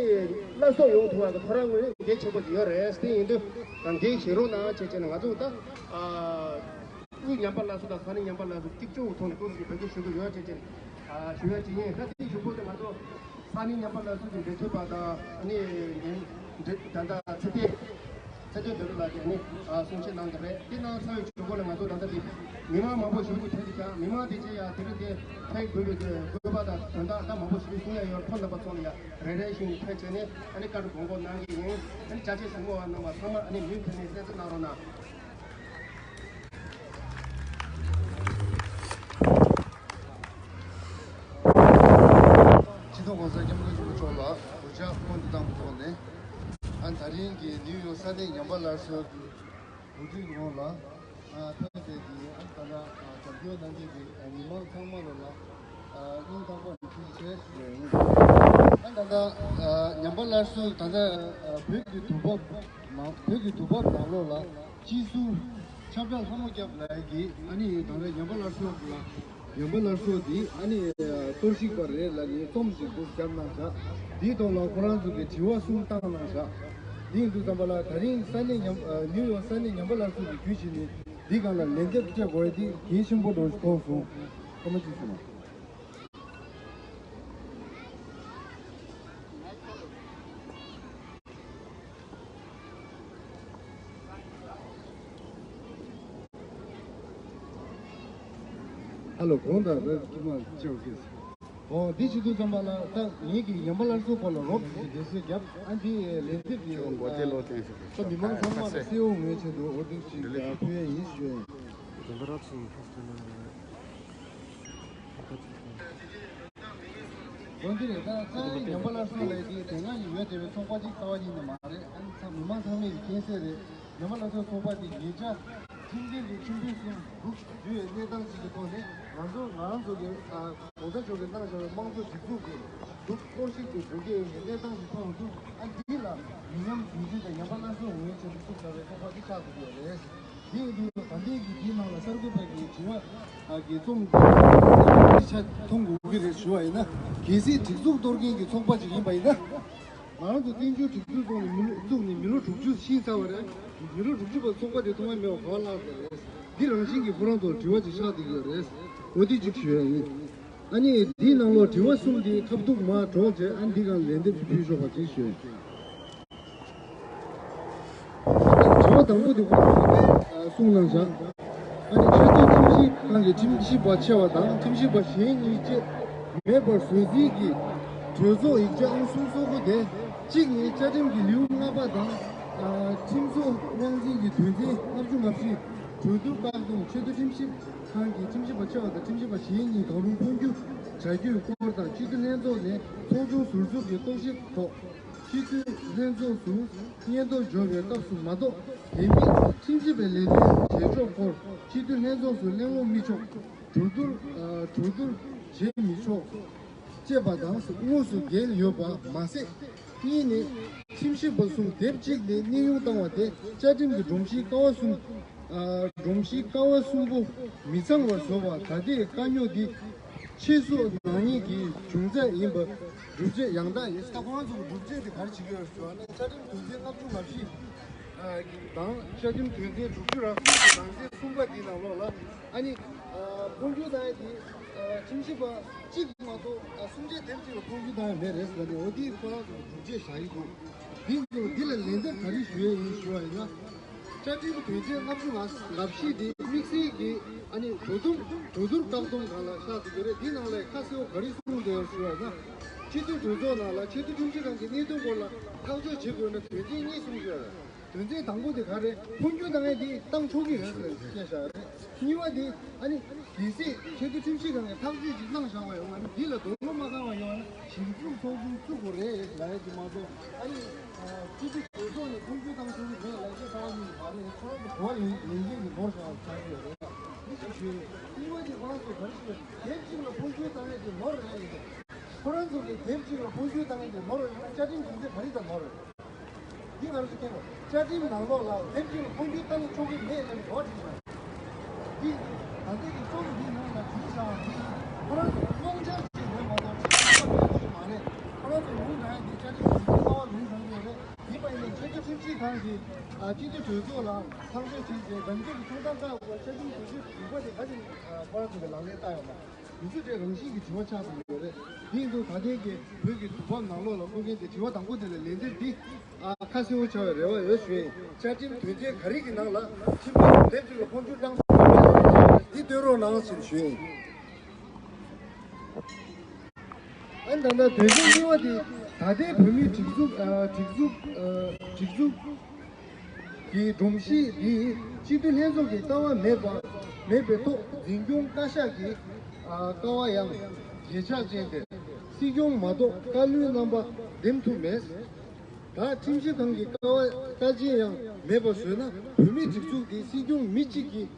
སླར་གསོ་ཡོང་ཐུབ་པ་གི་ཁོ་རང་ངོས་ནས་འགན་ཆེན་པོ་ཞིག་ཡོད་རེད། དེ་ཡིན་དུས་ད་འགན་བཞེས་རོགས་གནང་བྱས་བྱས་ནས་ང་ཚོ་ད་དབུས་ཉམས་པ་སླར་གསོ་དང་ས་གནས་ཉམས་པ་སླར་གསོ་གཅིག་ལྕོགས་ཐོག་ནས་ཏོག་ཙམ་འབད་བརྩོན་ཞུ་གི་ཡོད་བྱས་བྱས་ནས་ཞུ་ཡ་ཅིག་ཡིན། ད་དེ་ཞུ་དགོས་དེ་ང་ཚོ་ས་གནས་ཉམས་པ་སླར་གསོ་གི་འབྲེལ་མཐུད་པ་དང་ཨ་ནི་འབྲེལ་ད་ལྟ་ཚེ་བརྟན། ཚེ་བརྟན་དོན་གྲུབ་ལགས་ཀྱིས་ནི་གསུང་བཤད་གནང་གི་རེད། དེ་གནང་ཚར་བའི་གཞུག་གུ་ལ་ང་ཚོ་ད་ལྟ་འདི་མི་མང་མང་པོ་ཞིག་གིས་ཕེབས་ཀྱང་མི་མང་དེ་ཚོས་ཡང་དེ་རིང་དེ་ཕེབས་དགོས་པའི་དགོས་པ་དང་དོན་དག་ད་མང་པོ་ཞིག་གསུང་ཡ་ཡོད། ཁོང་རྣམ་པ་ཚོ་ལ་ཡང་རེ་རེ་བཞིན་ཕེབས་བྱས་ནས་ཨ་ནི་བཀའ་འདྲི་དགོངས་སྐོར་གནང་གི་ཡིན། ཨ་ནི་བཅར་ཆེན་ཟུར་མོ་བ་རྣམ་པ་ཚང་མ་ཨ་ནི་མུ་མཐུད་ནས་གསན་གཟིགས་གནང་རོགས་གནང་། སྤྱི་ཚོགས་༸གོང་ས་༸སྐྱབས་མགོན་ཆེན་པོ་མཆོག་ལ་གུས་ཕྱག་སྐུ་ཕུད་བཏང་བའི་ཐོག་ནས། ཨ་ད་རིང་གི་ནིའུ་ཡོག་ས་གནས་ཉམས་པ་སླར་གསོའི་གོ་སྒྲིག་ངོས་ལ་ཨ་ཕེབས་པའི་གི་ཨ་ད་ལྟ་རྒྱབ་སྐྱོར་གནང་མཁན་གྱི་མི་མང་ཚང་མ་ལ་ལ་སྙིང་ཐག་པ་ནས་ཐུགས་རྗེ་ཆེ་ཞུ་ཡ་ཡིན། ཨ་ད་ལྟ་ཉམས་པ་སླར་གསོ་ད་ལྟ་བོད་ཀྱི་དུས་བབ་ནང་བོད་ཀྱི་དུས་བབ་ནང་ལོགས་ལ་སྤྱི་ཟུར་ཆབ་བྲག་ལྷ་མོ་སྐྱབས་ལགས་ཀྱིས་ཨ་ནི་ད་ལྟ་ཉམས་པ་སླར་གསོ་ལ་ཉམས་པ་སླར་གསོ་འདི་ཨ་ནི་གཏོར་བཤིག་པ་རེད་ལབ་ནས་རྩོམ་ཞིག་འདུག་བརྒྱབ་གནང་བཞག་འདིའི་ཐོག་ལ་ཁོ་རང་ཚོ་གིས་དྲི་བ་གསུམ་བཏང་གནང་བཞག་འདི་ཡིན་དུས་ཙམ་པ་ལ་ད་རིང་ས་གནས་ཉམས་ནིའུ་ཡོག་ས་གནས་ཉམས་པ་སླར་གསོ་གིས་བརྒྱུད་བྱས་ནས་འདི་སྒང་ལ་ལན་འདེབས་སྤྲད་དགོས་ཡ་འདི་གལ་ཆེན་པོ་འདྲ་ཞིག་མཐོང་སོང་། སྐར་མ་གཅིག་སོང་། ཨ་ལོ་གོང་དང་ར་ཀི་མ་ཅེའོ་ཀེ། ཨོ་འདི་བྱེད་དུས་ཙམ་པ་ལ་ད་ངེད་ཀྱིས་ཉམས་པ་སླར་གསོའི་སྐོར་ལ་རོབ་ཀྱི་འགྲེལ་བཤད་བརྒྱབ། ཨ་འདི་ལན་འདེབས་ཀྱི་ད་མི་མང་ཚང་མ་ལ་གསལ་བོ་ངེས་ཆེད་དུ་འོ་འདི་ཞིག་ཕུལ་ཡ་ཡིན་ཞུ་ཡ་ཡིན། འོན་ཏེ་རེད། ད་ས་གནས་ཉམས་པ་སླར་གསོ་ལས་དེ་དེ་སྔ་ཡི་ཡོད་བསྡད་པའི་ཚོགས་པ་གཅིག་རྩ་བ་ཉིད་ནས་མ་རེད། ཨ་ནི་ཚང་མི་མང་ཚང་མས་ཀྱི་མཁྱེན་གསལ་རེད། ཉམས་པ་སླར་གསོའི་ཚོགས་པ་དེ་ཉེ་ཆར་ཁྲིམས་འགལ་གྱི་ཁྲིམས་དཔོན་གསུམ་སྒྲུག་རྒྱུ་ཡི་གནས་སྟངས་ཤིག་གི་ཐོག་ནས་ང་ཚོ་ང་རང་ཚོ་གི་ཨ་གོང་ས་མཆོག་གིས་གནང་བཞག་པའི་དམངས་གཙོ་སྒྲིག་འཛུགས་ཀྱི་སྒྲུབ་གཏོར་བཤིག་ཏུ་འགྲོ་གི་ཡོད་པའི་གནས་སྟངས་ཤིག་མཐོང་དུས། ཨ་འདི་ལ་མི་ཉམས་རྒྱུན་འཛིན་དང་ཉམས་པ་སླར་གསོ་ཡོང་བའི་ཆེད་དུ་བཙུགས་ཚར་བའི་ཚོགས་པ་འདི་ཆགས་ཐུབ་ཀྱི་ཡོད་རེད། དེ་ཡིན་དུས་ད་ལྟའི་གི་དེའི་ནང་ལ་གསར་འགོད་པ་གི་དྲི་བ་གི་རྩོམ་འདི་ཆ་མཐོང་དགོས་ཀྱི་རེད་ཞུ་བ་ཡིན་ན། གལ་སྲིད་སྒྲིག་འཛུགས་གཏོར་མཁན་གྱི་ཚོགས་པ་ཅིག་ཡིན་པ་ཡིན་ན། ང་རང་ཚོ་བཙན་བྱོལ་སྒྲིག་འཛུགས་ཐོག་ནས་མི་ལོ་བཙུགས་ནས་མི་ལོ་དྲུག་ཅུ་ཕྱིན་ཚར་བ་རེད། མི་ལོ་དྲུག་ཅུ་བར་ཚོགས་པ་དེ་ཐོག་མ་མེད་པ་ག་བ་ལྷག་ཟེར་རེད། འདི་རང་བཞིན་གྱིས་ཁོ་རང་ཚོར་དྲི་བ་ཅིག་ཆགས་བསྡད་ཀྱི་ཡོད་རེད། འོ་དེ་གཅིག་ཞུ་ཡ་ཡིན། ཨ་ནི་འདིའི་ནང་ལོགས་དྲི་བ་གསུམ་འདི་ཁ་ཐུག་མར་སྒྲོག་བྱས། ཨ་ནི་འདི་སྒང་ལན་འདེབས་ཅིག་ཕུལ་ཆོག་པ་ཅིག་ཞུ་ཡ་ཡིན། དང་པོ་དེ་ཁོང་གིས་གསུངས་གནང་བཞག་ཨ་ནི་ཆེས་མཐོའི་ཁྲིམས་ཞིབ་ཁང་གི་ཁྲིམས་ཞིབ་པ་ཆེ་བ་དང་ཁྲིམས་ཞིབ་པ་གཞན་གཉིས་བཅས་མེད་པར་བཟོ་རྩིས་ཀྱི་གྲོས་ཚོགས་ཡིག་ཆ་ཨང་གསུམ་སོ་དགུ་དེ་གཅིག་ནི་བཅའ་ཁྲིམས་ཀྱི་ལེའུ་ལྔ་པ་དང་ཁྲིམས་བཟོ་དབང་འཛིན་གྱི་དོན་ཚན་ལྔ་བཅུ་ང་བཞི་གྲོས་བསྡུར་བཀག་སྡོམ་ཆེས་མཐོའི་ཁྲིམས་ཞིབ་ཁང་གི་ཁྲིམས་ཞིབ་པ་ཆེ་བ་དང་ཁྲིམས་ཞིབ་པ་གཞན་གཉིས་གང་རུང་འཕོ་འགྱུར་བྱ་རྒྱུའི་སྐོར་དང་སྤྱི་འཐུས་ལྷན་ཚོགས་ནས་ཚོགས་ཆུང་ཟུར་འཛུགས་ཀྱི་རྟོག་ཞིབ་ཐོག་སྤྱི་འཐུས་ལྷན་ཚོགས་སུ་སྙན་ཐོ་འབྱོར་བའི་སྐབས་སུ་མ་གཏོགས་དེ་མིན་ཁྲིམས་ཞིབ་པའི་ལས་དོན་བྱེད་ཕྱོགས་སྐོར་སྤྱི་འཐུས་ལྷན་ཚོགས་སུ་གླེང་སློང་མི་ཆོག་གྲོས་བསྡུར་གྲོས་བསྡུར་བྱེད་མི་ཆོག་ཅེས་པ་དང་དངོས་སུ་འགལ་ཡོད་པ་མ་ཟད། གཉིས་ནི། ཁྲིམས་ཞིབ་པ་གསུམ་སྡེབ་གཅིག་ལས་གནས་དབྱུང་བཏང་བ་དེ་བཅའ་ཁྲིམས་ཀྱི་སྒྲོམ་གཞིའི་ཀ་བ་གསུམ། སྒྲོམ་གཞིའི་ཀ་བ་གསུམ་པོ་མི་ཚང་བར་བཟོ་བ་ད་ལྟའི་དཀའ་རྙོག་འདི་ཕྱིས་སུ་ནག་ཉེས་ཀྱི་བྱུང་ཚད་ཡིན་པ་སྒྲུབ་བྱེད་ཡང་དག་ཡིན། ད་ཁོ་རང་ཚོ་གི་སྒྲུབ་བྱེད་དེ་ག་རེ་བྱེད་ཀྱི་ཡོད་ཟེར་བ་ན་བཅའ་ཁྲིམས་དོན་ཚན་ལྔ་བཅུ་ང་བཞི། དང་བཅའ་ཁྲིམས་དོན་ཚན་དྲུག་ཅུ་རེ་གསུམ་གྱི་ནང་གསེས་གསུམ་པ་འདིའི་ནང་ལོགས་ལ་ཨ་ནི་འཕོ་འགྱུར་བཏང་ཡས་དེ་ཁྲིམས་ཞིབ་པ་གཅིག་མ་གཏོགས་སུམ་ཆ་དེབ་གཅིག་ལ་འཕོ་འགྱུར་བཏང་ཡས་མེད་རེད་ཟེར་ནས་འོ་དེའི་ཁོ་རང་ཚོ་སྒྲུབ་བྱེད་བཞག་ཡི་འདུག་འདི་ཚོ་འདི་ལ་ལན་འདེབས་ག་རེ་ཞུ་ཡས་ཡིན་ཞུ་བ་ཡིན་ན། བཅའ་ཁྲིམས་དོན་ཚན་ལྔ་བཅུ་ང་བཞི་དེ་དམིགས་བསལ་གྱི་ཨ་ནི་གྲོས་བསྡུར་གྲོས་བསྡུར་བཀག་སྡོམ་སྒང་ལ་བཞག་ཡོད་རེད། འདི་ནང་ལ་ཁ་གསལ་བོ་ག་རེ་གསུངས་འདུག་ཞུ་བ་ཡིན་ན། སྤྱི་འཐུས་གྲོས་ཚོགས་ནང་ལ་ཆེས་མཐོའི་ཁྲིམས་ཞིབ་ཁང་གི་གནད་དོན་སྐོར་ལ་ཐག་གཅོད་བྱེད་དགོས་ན་དོན་ཚན་གཉིས་གསུངས་ཡོད་རེད། དོན་ཚན་དང་པོ་དེ་ག་རེད། འཕོ་འགྱུར་བཏང་ཡས་དེ་བཏང་ཆོག་གི་ཡོད་ཟེར་བཤད་བཞག་རེད། གཉིས་པ་དེ་ཨ་ནི་གལ་སྲིད་ཆེས་མཐོའི་ཁྲིམས་ཞིབ་ཁང་གིས་ཐག་གཅོད་ཅིག་གནང་བཞག་པ་ཡོད་ན་འདི་ལ་དོགས་སློང་མ་བཏང་བ་ཡོད་ན་ཞིབ་འཇུག་ཚོགས་ཆུང་བཙུགས་དགོས་རེད་ལབ་ཡས་དེ་མ་གཏོགས་ཨ་ནི་སྤྱི་འཐུས་གྲོས་ཚོགས་ནས་འཕོ་འགྱུར་བཏང་ཆོག་གི་མེད་ལབ་ཡས་ཁ་བ་ཉིད་མ་རེད། ཁོ་རང་གི་གོ་བ་ལེན་ལེན་མཁན་གྱི་ནོར་བཞག་ཆགས་ཀྱི་ཡོད་རེད། འདི་ཞིག་ཞུས་རེད། གཉིས་པ་དེ་ཁོ་རང་ཚོ་ག་རེ་ཞིག་དེབ་གཅིག་ལ་འཕོ་འགྱུར་བཏང་ཡས་དེ་ནོར་རེད་ཡིན། ཁོ་རང་ཚོ་གིས་དེབ་གཅིག་ལ་འཕོ་འགྱུར་བཏང་ཡས་དེ་ནོར་རེད་ཡིན་ན་བཅའ་ཁྲིམས་དོན་ཚན་ག་རེ་དང་ནོར་རེད། འདི་ག་རེ་ཞིག་མཁྱེན་དགོས། བཅའ་ཁྲིམས་ནང་ལོགས་ལ་དེབ་གཅིག་ལ་འཕོ་འགྱུར་བཏང་ཆོག་གི་མེད་ལབ་ནས་འོ་བྲིས་བཞག་འདི་ད་ལྟའི་གི་རྩོམ་འདིའི་ནང་ལ་བྲིས་བཞག་འདི་ཁོ་རང་ཚོ་དབང་ཆ་ཅིག་རེད་མ་གཏོགས་ཁྲིམས་ཁང་ཞིག་མ་རེད། ཁོ་རང་ཚོ་ཡོང་ན་འདི་བཅའ་ཁྲིམས་ཀྱི་ལྟ་བ་མིན་བཟང་གི་རེད། ཡིན་པ་ཡིན་ན་ཆེས་མཐོའི་ཁྲིམས་ཞིབ་ཁང་གིས་སྤྱི་འཐུས་གྲོས་ཚོགས་ལ་ཐག་གཅོད་བྱས་རྗེས་དམ་འཛིན་གྱི་ཐོབ་ཐང་བཀག་དགོས། བཅའ་ཁྲིམས་དོན་ཚན་དྲུག་པ་དེ་ག་ཚོད་ཁོ་རང་ཚོ་གི་ལག་ལེན་བསྟར་ཡོད་མ་རེད། དེ་ཚོ་དེ་རང་བཞིན་གྱི་དྲི་བ་ཆགས་ཐུབ་ཡོད་རེད། དེ་ཡིན་དུས་ད་ལྟའི་གི་བོད་ཀྱི་དུས་བབ་ནང་ལོགས་ལ་ཁུར་མཁན་དེ་དྲི་བ་དང་པོ་དེ་ལ་ལན་འདེབས་འདི་ཨ་ཁ་གསལ་བོ་ཆགས་པའི་རེ་བ་ཡོད་ཞུ་ཡིན། བཅའ་ཁྲིམས་དོན་ཚན་ག་རེ་གི་ནང་ལ་ཁྲིམས་ཁང་དེབ་གཅིག་ལ་འཕོ་འགྱུར་བཏང་ཐུབ་ཡོད་མེད་འདི་སྟོན་རོགས་གནང་ཞེས་ཞུ་ཡིན། ཨ་ནི་ད་ལྟ་དོན་ཚན་གཉིས་པ་དེ་ད་ལྟའི་བོད་མིའི་སྒྲིག་འཛུགས་ཨ་སྒྲིག་འཛུགས་ཨ་སྒྲིག་འཛུགས། གི་སྒྲོམ་གཞི་འདི་སྤྱི་འཐུས་ལྷན་ཚོགས་ཀྱི་ལྟ་བ་མེད་པ་མེད་པའི་ཐོག་འཛིན་སྐྱོང་བཀའ་ཤག་གི་ཀ་བ་ཡང་གལ་ཆག་ཅན་ཏེ་སྲིད་སྐྱོང་མ་གཏོགས་བཀའ་བློན་རྣམ་པ་འདེམས་ཐུབ་མེད། ད་ཁྲིམས་ཞིབ་ཁང་གི་ཀ་བ་བཀའ་བཞིན་ཡང་མེད་པ་བཟོས་ན་བོད་མིའི་སྒྲིག་འཛུགས་འདི་སྲིད་སྐྱོང་མི་གཅིག་གིས་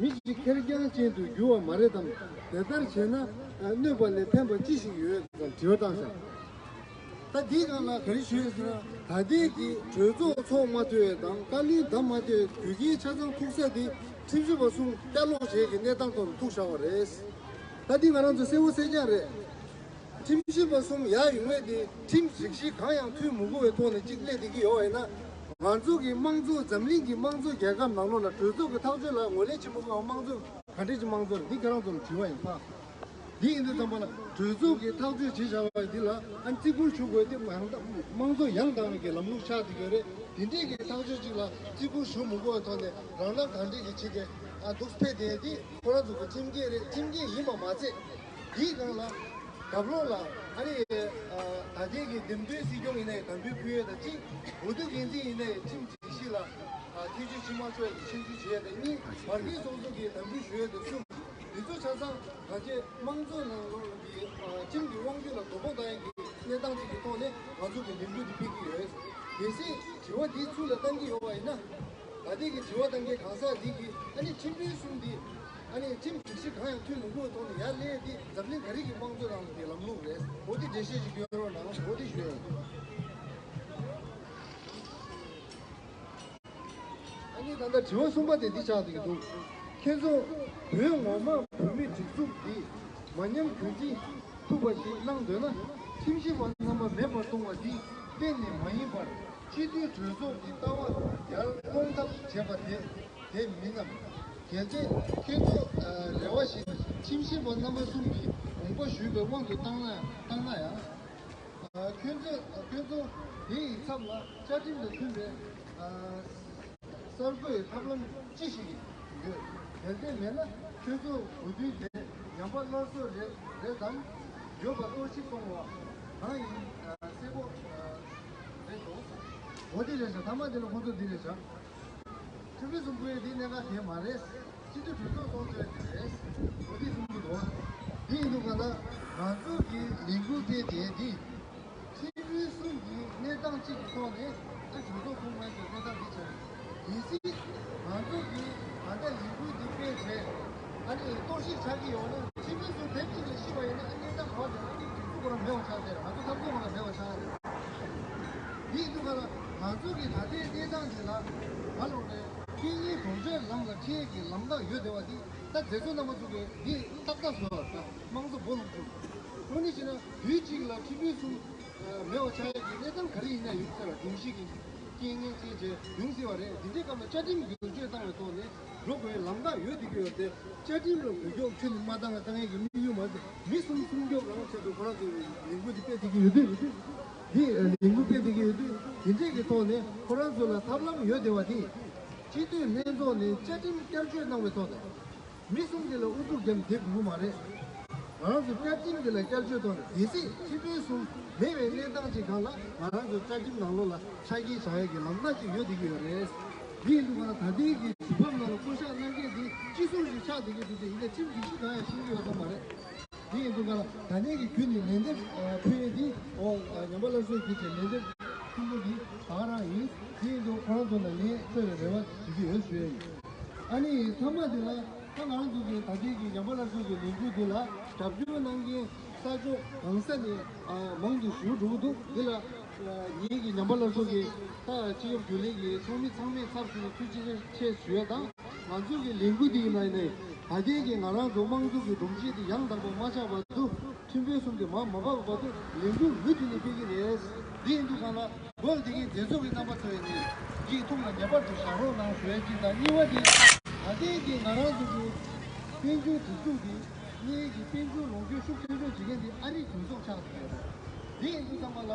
མི་གཅིག་ཁེར་རྐྱང་ཅན་དུ་འགྱུར་བ་མ་རེད་དམ། དེ་ལྟར་བྱས་ན་གནོད་པ་ལས་ཕན་པ་ཅི་ཞིག་ཡོད་དམ་དྲི་བ་བཏང་ཤག་ད་འདིའི་སྒང་ལ་ག་རེ་ཞུ་ཡོད་ཟེར་ན། ད་ལྟའི་གི་གྲོས་ཚོགས་ཚོགས་མ་ཐུབ་ཡས་དང་བཀའ་བློན་བདམས་མ་ཐུབ་ཡས་དུས་རྒྱུན་ཆ་ཚང་ཐུག་ས་དེ་ཁྲིམས་ཞིབ་པ་གསུམ་བསྐྱར་ལོག་བྱེད་ཀྱི་གནས་སྟངས་ཐོག་ཏུ་ཐུག་བཞག་པ་རེད། ད་འདི་ང་རང་ཚོ་གསལ་བོ་གསལ་རྐྱང་རེད། ཁྲིམས་ཞིབ་པ་གསུམ་ཡར་ཡོང་ངེས་དེ་ཁྲིམས་སྒྲིག་གཞི་གང་ཡང་མཐུན་མི་དགོས་པའི་ཐོག་ནས་གཅིག་སླེབས་བསྡད་ཀྱི་ཡོད་པ་ཡིན་ན། ང་ཚོ་གི་དམངས་གཙོ་འཛམ་གླིང་གི་དམངས་གཙོ་རྒྱལ་ཁབ་ནང་ལོགས་ལ་གྲོས་ཚོགས་ཀྱི་ཐག་གཅོད་ལ་ངོས་ལེན་བྱེད་མི་དགོས་པ་དམངས་གཙོ་ག་འདྲས་ཀྱི་དམངས་གཙོ་རེད། འདི་ཁྱེད་རང་ཚོ་ལ་དྲི་བ་ཡིན་ཕ། འདི་ཡིན་དུས་ཙམ་པ་ལ་གྲོས་ཚོགས་ཀྱི་ཐག་གཅོད་བྱེད་བཞག་པ་འདི་ལ་ཨ་བརྩི་བཀུར་ཞུ་དགོས་ཏེ་ཡང་དག་དམངས་གཙོ་ཡང་དག་པའི་གི་ལམ་ལུགས་ཆགས་བསྡད་ཡོད་རེད། དེ་འདྲས་ཀྱི་ཐག་གཅོད་ཅིག་ལ་བརྩི་བཀུར་ཞུ་མི་དགོས་པའི་ཐོག་ནས་རང་རང་ག་འདྲས་ཀྱི་བྱེད་དེ་ཨ་འདུག་ཕེབས་བསྡད་དེ་ཁོ་རང་ཚོ་གི་ཁྲིམས་འགལ་རེད། ཁྲིམས་འགལ་ཡིན་པ་མ་ཚད་དེའི་སྒང་ལ་རྒྱབ་ལོགས་ལ་ཨ་ནི་ད་ལྟའི་གི་འདེམས་ཐོན་སྲིད་སྐྱོང་ཡིན་ནའི་དམ་འབུལ་ཕུལ་ཡས་དང་གཅིག་འོས་བསྡུ་འགན་འཛིན་ཡིན་ནའི་ཁྲིམས་སྒྲིག་གཞི་ལ་ཐེ་བྱུས་ཕྱི་མ་ཆོག་ཡས་ཀྱི་ཆེད་འཛུལ་བྱེད་ཡས་དང་གཉིས་བར་བརྒལ་ཚོགས་གཙོ་གིས་དམ་འབུལ་ཞུ་ཡས་དང་གསུམ། འདི་ཚོ་ཆ་ཚང་ང་ཚོའི་དམངས་གཙོའི་ནང་ལོགས་ཀྱི་ཁྲིམས་ཀྱི་དབང་སྒྱུར་ལ་དོ་ཕོག་བཏང་ཡས་ཀྱི་གནས་སྟངས་ཅིག་གི་ཐོག་ནས་ང་ཚོ་གི་ལས་འགུལ་འདི་སྤེལ་གྱི་ཡོད། གལ་སྲིད་དྲི་བ་འདི་ཚུར་ལ་བཏང་གི་ཡོད་པ་ཡིན་ན། ད་ལྟའི་གི་དྲི་བ་བཏང་མཁན་གང་ཟག་འདི་གིས་ཨ་ནི་ཁྲིམས་དཔོན་གསུམ་འདི་ཨ་ནི་ཁྲིམས་སྒྲིག་གཞི་གང་ཡང་མཐུན་མི་དགོས་ཐོག་ནས་ཡར་སླེབས་ཏེ་འཛམ་གླིང་ག་རེ་གི་དམངས་གཙོའི་ནང་ལ་དེ་ལམ་ལུགས་རེད། འོ་དེ་འགྲེལ་བཤད་ཅིག་སྐྱོན་རོགས་གནང་། འོ་དེ་ཞུ་ཡ་ཡིན། ཨ་ནི་ད་ལྟ་དྲི་བ་གསུམ་པ་དེ་འདི་ཆགས་བསྡད་ཀྱི་འདུག་ཁྱེད་ཚོ་བོད་ངོ་མ་བོད་མིའི་སྒྲིག་འཛུགས་འདི་མ་ཉམས་རྒྱུན་འཛིན་ཐུབ་པ་ཞིག་གནང་འདོད་ན་ཁྲིམས་ཞིབ་པ་རྣམ་པ་མེད་པར་གཏོང་བ་འདི་གཏན་ནས་མ་ཡིན་པར་སྤྱི་འཐུས་གྲོས་ཚོགས་ཀྱི་ལྟ་བ་ཡར་སློང་ཐབས་བྱས་པ་དེ་དེ་མིན་ནམ། གལ་ཏེ་ཁྱེད་ཚོ་རེ་བ་བཞིན་ཁྲིམས་ཞིབ་པ་རྣམ་པ་གསུམ་གྱིས་དགོངས་པ་ཞུས་པའི་དབང་དུ་བཏང་ན་བཏང་ན་ཡང་། ཁྱོད་ཚོས་ཁྱོད་ཚོ་དེ་ཡི་ཚབ་ལ་བཅའ་ཁྲིམས་དང་མཐུན་པའི་ས་ གསར་བཟོ་ཡི་ཐབས་ལམ་ཅི་ཞིག་ཡོད། དེ་འདྲ་མེད་ན་ཁྱོད་ཚོ་འོས་བསྡུ་དེ་ཉམས་པ་སླར་གསོ་རེད་རེད་དམ། ཡོད་པ་གཏོར་བཤིག་གཏོང་བ་གང་ཡིན་གསལ་པོ་རེད་འདུག་འོ་དེ་རེད་ཤག་མཐའ་མ་དེ་ལ་ཁོང་ཚོ་འདི་རེད་ཤག་ཁྲིམས་དཔོན་གསུམ་པོས་དེའི་གནད་འགག་དེ་མ་རེད། སྤྱི་འཐུས་གྲོས་ཚོགས་སོང་ཚོད་དེ་རེད། འོ་དེ་གསུང་གི་འདུག་དེ་ཡིན་དུས་གང་ལྟར་ང་ཚོ་གི་ལས་འགུལ་སྤེལ་དེ་འདི། ཁྲིམས་དཔོན་གསུམ་གྱིས་གནས་སྟངས་གཅིག་གི་ཐོག་ནས་ཨ་གྲོས་ཚོགས་ཚོགས་མཁན་ཚོས་གནས་སྟངས་འདི་བྱས། གལ་སྲིད་ང་ཚོ་གིས་ད་ལྟ་ལས་འགུལ་འདི་སྤེལ་བྱས། ཨ་ནི་གཏོར་བཤིག་ཆགས་ཀྱི་ཡོད་ན་ཁྲིམས་དཔོན་ཚོ་དེབ་གཅིག་ལ་ཤི་བ་ཡིན་ན་ཨ་གནས་སྟངས་ག་པར་འགྲོ། ཨ་ནི་སྒྲིག་འཛུགས་ཁོ་རང་མེད་པ་ཆགས་ཟེར། ང་ཚོ་འཐབ་རྩོད་ཁོ་རང་མེད་པ་ཆགས་ཟེར། འདི་ཡིན་དུས་ག་ལ་ང་ཚོ་གིས་ད་ལྟའི་གནས་སྟངས་འདི་ལ་ང་ལོག་ནས་དཔེ་རྙིང་གྲོང་ཁྱེར་ལམ་ལ་འཁྲིད་ཀྱི་ལམ་ཁ་ཡོད་བསྡད་པ་འདི་ད་མཛད་གཙོ་རྣམ་པ་ཚོ་གིས་འདི་ཏག་ཏག་བཟོས་པ་དང་དམངས་གཙོ་སྦོ་ལོག་བྱུང་། དངོས་གནས་བྱས་ན་དུས་གཅིག་ལ་ཁྲིམས་དཔོན་གསུམ་མེད་པ་ཆགས་ཡག་གི་གནས་སྟངས་ག་རེ་ཡིན་ན་ཡོད་ས་ར་སྒྲོམ་གཞི་གི་རྐྱེན་ངན་ཅན་བྱས་ཡོང་སྲིད་པ་རེད། འདི་འདྲའི་སྐབས་ལ་བཅའ་ཁྲིམས་འགྱུར་བཅོས་བཏང་བའི་ཐོག་ནས་འགྲོ་དགོས་པའི་ལམ་ཁ་ཡོད་བསྡད་ཀྱི་ཡོད་དེ། བཅའ་ཁྲིམས་ལ་འགུལ་སྐྱོད་ཁྱོན་ནས་མ་བཏང་བ་བཏང་ཡག་གི་དམིགས་ཡུལ་མ་ཟད་མི་གསུམ་སྲུང་སྐྱོབ་རང་བྱེད་དུ་ཁོ་རང་ཚོས་ལས་འགུལ་འདི་སྤེལ་བསྡད་ཀྱི་ཡོད་དུས། འདི་ལས་འགུལ་སྤེལ་བསྡད་ཀྱི་ཡོད་དུས་འདི་འདྲས་ཀྱི་ཐོག་ནས་ཁོ་རང་ཚོ་ལ་ཐབས་ལམ་ཡོད་བསྡད་པ་དེ། སྤྱི་འཐུས་ལྷན་ཚོགས་ནས་བཅའ་ཁྲིམས་བསྐྱར་བཅོས་གནང་བའི་ཐོག་ནས། མི་གསུམ་དེ་ལ་ཨུ་ཚུགས་བརྒྱབ་བསྡད་དགོས་ཀྱི་མ་རེད། ང་རང་ཚོ་བཅའ་ཁྲིམས་དེ་ལ་བསྐྱར་བཅོས་གཏོང་ནས་གལ་སྲིད་ཁྲིམས་དཔོན་གསུམ་མེད་པའི་གནས་སྟངས་ཅིག་སྒང་ལ་ང་རང་ཚོ་བཅའ་ཁྲིམས་ནང་ལོགས་ལ་ཆ་རྐྱེན་བཞག་ཡག་གི་ལམ་སྟངས་ཅིག་ཡོད་བསྡད་ཀྱི་ཡོད་རེད། དེ་ཡིན་དུས་ང་ལ་ད་ལྟའི་གི་དུས་བབ་ནང་ལ་བསྐོ་བཞག་གནང་མཁན་དེ་སྤྱི་ཟུར་ཞིག་ཆགས་བསྡད་ཀྱི་འདུག་དེ་ཡིན་ནའི་ཁྲིམས་སྒྲིག་གཞི་གང་ཡང་ཤེས་ཀྱི་ཡོད་ས་མ་རེད། དེ་ཡིན་དུས་ང་ལ་ད་ལྟའི་གི་ཁྱོན་ནས་ལན་འདེབས་ཕུལ་ཡས་དེ་ཨོ་ཉམས་པ་སླར་གསོའི་གི་དེ་ལན་འདེབས་ཕུལ་རྒྱུ་དེ་ད་ག་རང་ཡིན། དེ་ཡིན་དུས་ཁོ་རང་ཚོ་ལ་ལན་སྤྲོད་པའི་རེ་བ་ཞུ་གི་ཡོད་ཞུ་ཡས་ཡིན། ཨ་ནི་མཐའ་མ་དེ་ལ། ད་ང་རང་ཚོ་གི་ད་ལྟའི་གི་ཉམས་པ་སླར་གསོ་གི་ལས་འགུལ་འདི་ལ་རྒྱབ་སྐྱོར་གནང་མཁན་ས་ཕྱོགས་གང་ས་ནས་ཨ་མང་དུ་ཞུ་འགྲོ་གི་འདུག་འདི་ལ་ཨ་ངེད་ཀྱི་ཉམས་པ་སླར་གསོ་གི་ད་སྤྱི་ཁྱབ་རྒྱུན་ལས་ཀྱི་ཚོགས་མི་ཚང་མའི་ཚབ་ཞུས་ནས་ཐུགས་རྗེ་ཆེ་ཞུ་ཡས་དང་། ང་ཚོ་གི་ལས་འགུལ་འདི་ཡིན་ན་ཡིན་ནའི་ད་ལྟའི་གི་ང་རང་ཚོ་དམངས་གཙོ་གི་སྒྲོམ་གཞི་འདི་ཡང་དག་པ་མ་ཆགས་བར་དུ། ཁྲིམས་དཔོན་གསུམ་དེ་མར་མ་ཕབ་བར་དུ་ལས་འགུལ་མུ་མཐུད་ནས་སྤེལ་གྱི་རེད། འདི་ཡིན་དུས་གང་ལ་འགོ་འདི་གའི་མཛད་གཙོ་གི་རྣམ་པ་ཚོ་ཡིན་ནས་འདིའི་ཐུགས་ལ་ངེས་པར་དུ་བཞག་རོགས་གནང་ཞུ་ཡ་གཅིག་དང་། གཉིས་པ་དེ་ད་ལྟའི་གི་ང་རང་ཚོ་གི་དཔལ་འབྱོར་སྒྲིག་འཛུགས་འདི་གནས་ཀྱི་དཔལ་འབྱོར་ལོངས་སྤྱོད་ཤུགས་ཆེ་ཤོས་བྱེད་མཁན་འདི་ཨ་རིའི་གྲོས་ཚོགས་ཆགས་ཡོད་རེད། འདི་ཡིན་དུས་ཙམ་པ་ལ་